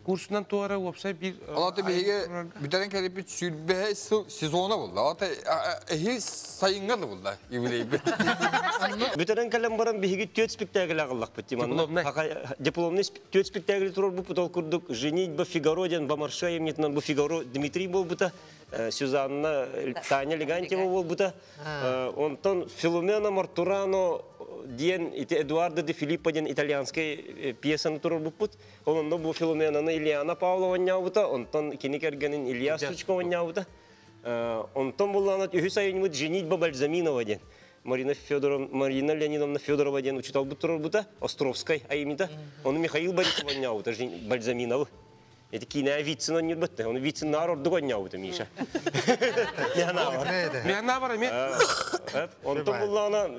Курсунан туара опсай бир Алаты биһиге бүтерен келип сүрбе сезона булды. Алаты эхи сайынга да булды. Юбилей. Бүтерен калем баран биһиги төт спектакль агыллак бит. Дипломный төт спектакль турар бу путал курдук. Женитьба Фигаро ден Бамарша емнетнан бу Фигаро Дмитрий бол бута. Сюзанна Таня Легантьева бол бута. Онтон Филомена Мартурано диен ити Эдуардо де Филиппо ден итальянский пьесаны турар бу пут. Онон бу Филоменаны Ильяна Павлова нябута, онтон киникергенин Илья Сучкова нябута. Онтон булланат үһүс айынмыт Женитьба Бальзаминова ден. Марина Федорова, Марина Леонидовна Федорова ден учитал бут бута, Островской айымнита. Оны Михаил Борисова нябута, Бальзаминова. Эти кине Вицин он нюрбетте, он Вицин нар ордугон нябута, Миша. Механа бар эме. Онтон буллана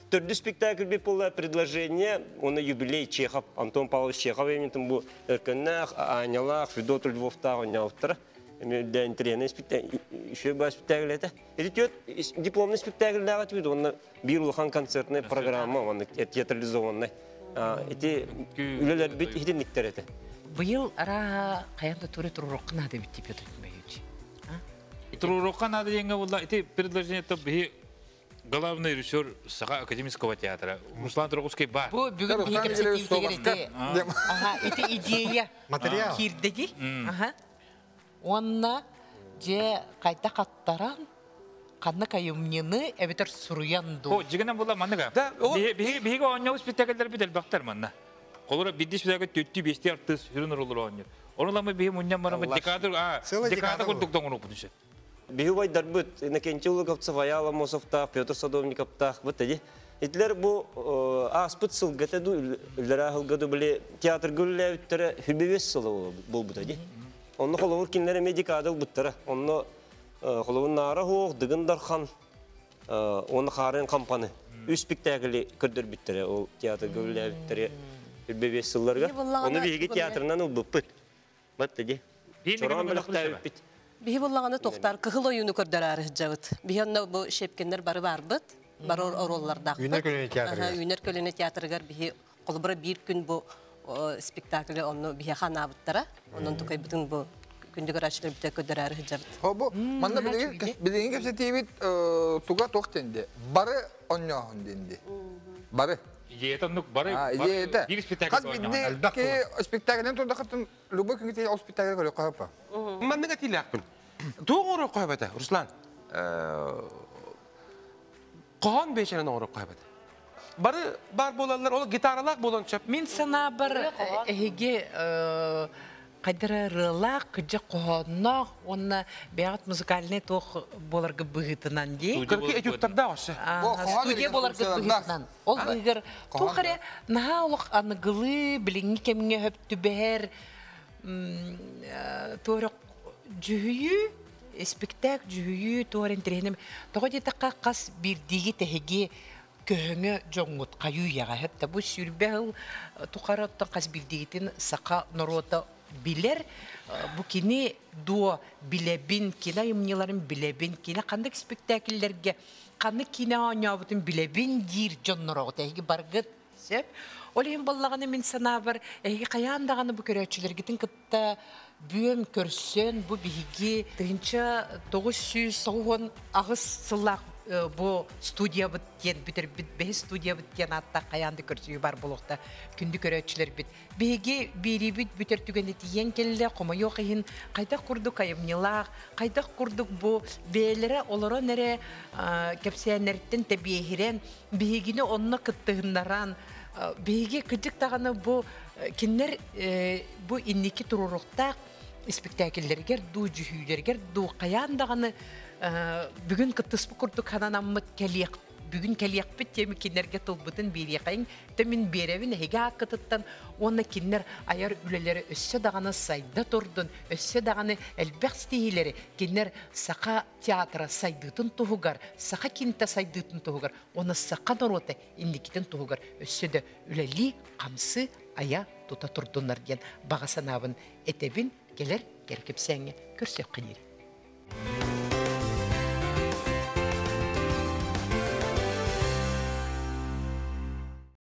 төрдү спектакль бит булла предложение, оны юбилей Чехов, Антон Павлович Чехов эминтин бу өркөннәх, Анялах, Федот Львовтагы нябуттара. Эме тренер спектакль, еще ба спектакль это. Это тет дипломный спектакль дагы түгү, онна бир улахан концертная программа, оны театрализованный. Эти үлелер бит хитинниктер это. Быйыл ара каянда туре туруруккана деп битти Петр Тимофеевич. Турурукка надо деньги булла. Эти предложение то би главный режиссер Саха академического театра Руслан Троговский бар. Бу бүгүн биһиги Ага, ити идея. Материал. Кирдеги. Ага. Онна же кайта каттаран канна кайымнины эбетер суруянду. О, жигенен була манныга. Биһиги биһиги оонньоу спектакльдер бит элбактар манна. Колора бидди спектакль төттү бести артист хүрүн роллор оонньор. Ону биһи мунням барамы декадр, а, декада курдук доңону бутушу. Биһи байдар быт, Иннокентий Луговцев, Аяла Мосовтах, Петр Садовниковтах, быт эди. Итлер бу аспыт сылгата ду, үлләре хылгаду биле театр гүлләүттере хүбебес сылы бул бут эди. Онны холовур кинлере медикадыл буттара. Онны холовун нара хуох, дыгын дархан, оны харын кампаны. Үс спектакль көрдөр биттере, ол театр гүлләүттере хүбебес сылларга. Оны биһиги театрынан ул быппыт. Бат эди. Чоран билек бит. Биһи буллаҕына тохтар кыһыл ойууну көрдөрөөрү сылдьабыт. Биһи онно бу Щепкиннэр бары барбыт, бары оруоллардаахпыт. Үүнэр көлүөнэ театрыгар. Үүнэр көлүөнэ театрыгар биһи холобура биир күн бу спектаклы онно биһиэхэ анаабыттара. Онон тукайбытын бу күндү көрөөччүлэрбитэ көрдөрөөрү сылдьабыт. Бу манна билигин кэпсэтиибит туга туох диэнди. Бары онньооһун диэнди. Бары. Идеята оннук бары идеята. Биир спектакль Хас бирдии спектакльын турдахытын любой күнгү ол спектакль көрө қойып. Маннык этиилээхпин. Туох оҥоруох қойбата, Руслан? Хоһоон биэчэрин оҥоруох қойбата. Бары бар буолаллар, ол гитаралаах буолан сөп. Мин санаабар эһиги хайдара ырыалаах, кыдьык хоһоонноох уонна бэйэҕит музыкальнай туох буоларга быһыытынан дии. Кыргы этюдтардаах өссө. Студия буоларга быһыытынан. Ол быыгар туох эрэ наһаа олох аныгылыы билиҥҥи кэмҥэ хөп түбэһэр туора дьүһүйүү, спектакль дьүһүйүү туора интэриэһинэй. Тоҕо диэтэххэ хас биирдииги тэһиги көһөҥө дьоҥҥут хайыы үйэҕэ хэп бу сүүрбэ сыл тухары оттон хас биирдиигитин саха норуота билэр. Бу кини дуо билэбин, кини айымньыларын билэбин, кини ханнык спектакльлэргэ ханнык киинэ оонньообутун билэбин диир дьоннороҕут эһиги баргыт сөп. Ол иһин буоллаҕына мин санаабар эһиги хайаан даҕаны бу көрөөччүлэргитин кытта бүөм көрсөн бу биһиги 1998 сыллаах бу студиябыт диэн бүтэрбит бэһис студиябыт диэн ааттаах хайаан да көрсүү бар буолуохта күндү көрөөччүлэрбит. Биһиги биэрибит бүтэр түгэни тиийэн кэллэ, хомойуох иһин хайдах курдук айымньылаах, хайдах курдук бу бэйэлэрэ олорон эрэ кэпсээннэриттэн тэбиэһирэн, биһигини онно кыттыһыннаран, биһиги кыдьык даҕаны бу кинилэр бу инники туруоруохтаах спектакльлэригэр дуу, дьүһүүлэригэр дуу хайаан даҕаны бүгүн кыттыспыт курдук хананаммыт кэлиэх бүгүн кэлиэхпит тиэми кинилэргэ тылбытын биэриэхэйиҥ тэ мин биэрэбин эһиги ааккытыттан уонна кинилэр айар үлэлэри өссө даҕаны сайда турдун, өссө даҕаны элбэх ситиһиилэри кинилэр саха театра сайдыытын туһугар, саха кинитэ сайдыытын туһугар уонна саха норуота инникитин туһугар өссө да үлэлии, хамсыы, айа тута турдуннар диэн баҕа санаабын этэбин, кэлэр кэркэпсээҥҥэ көрсүөххэ диэри.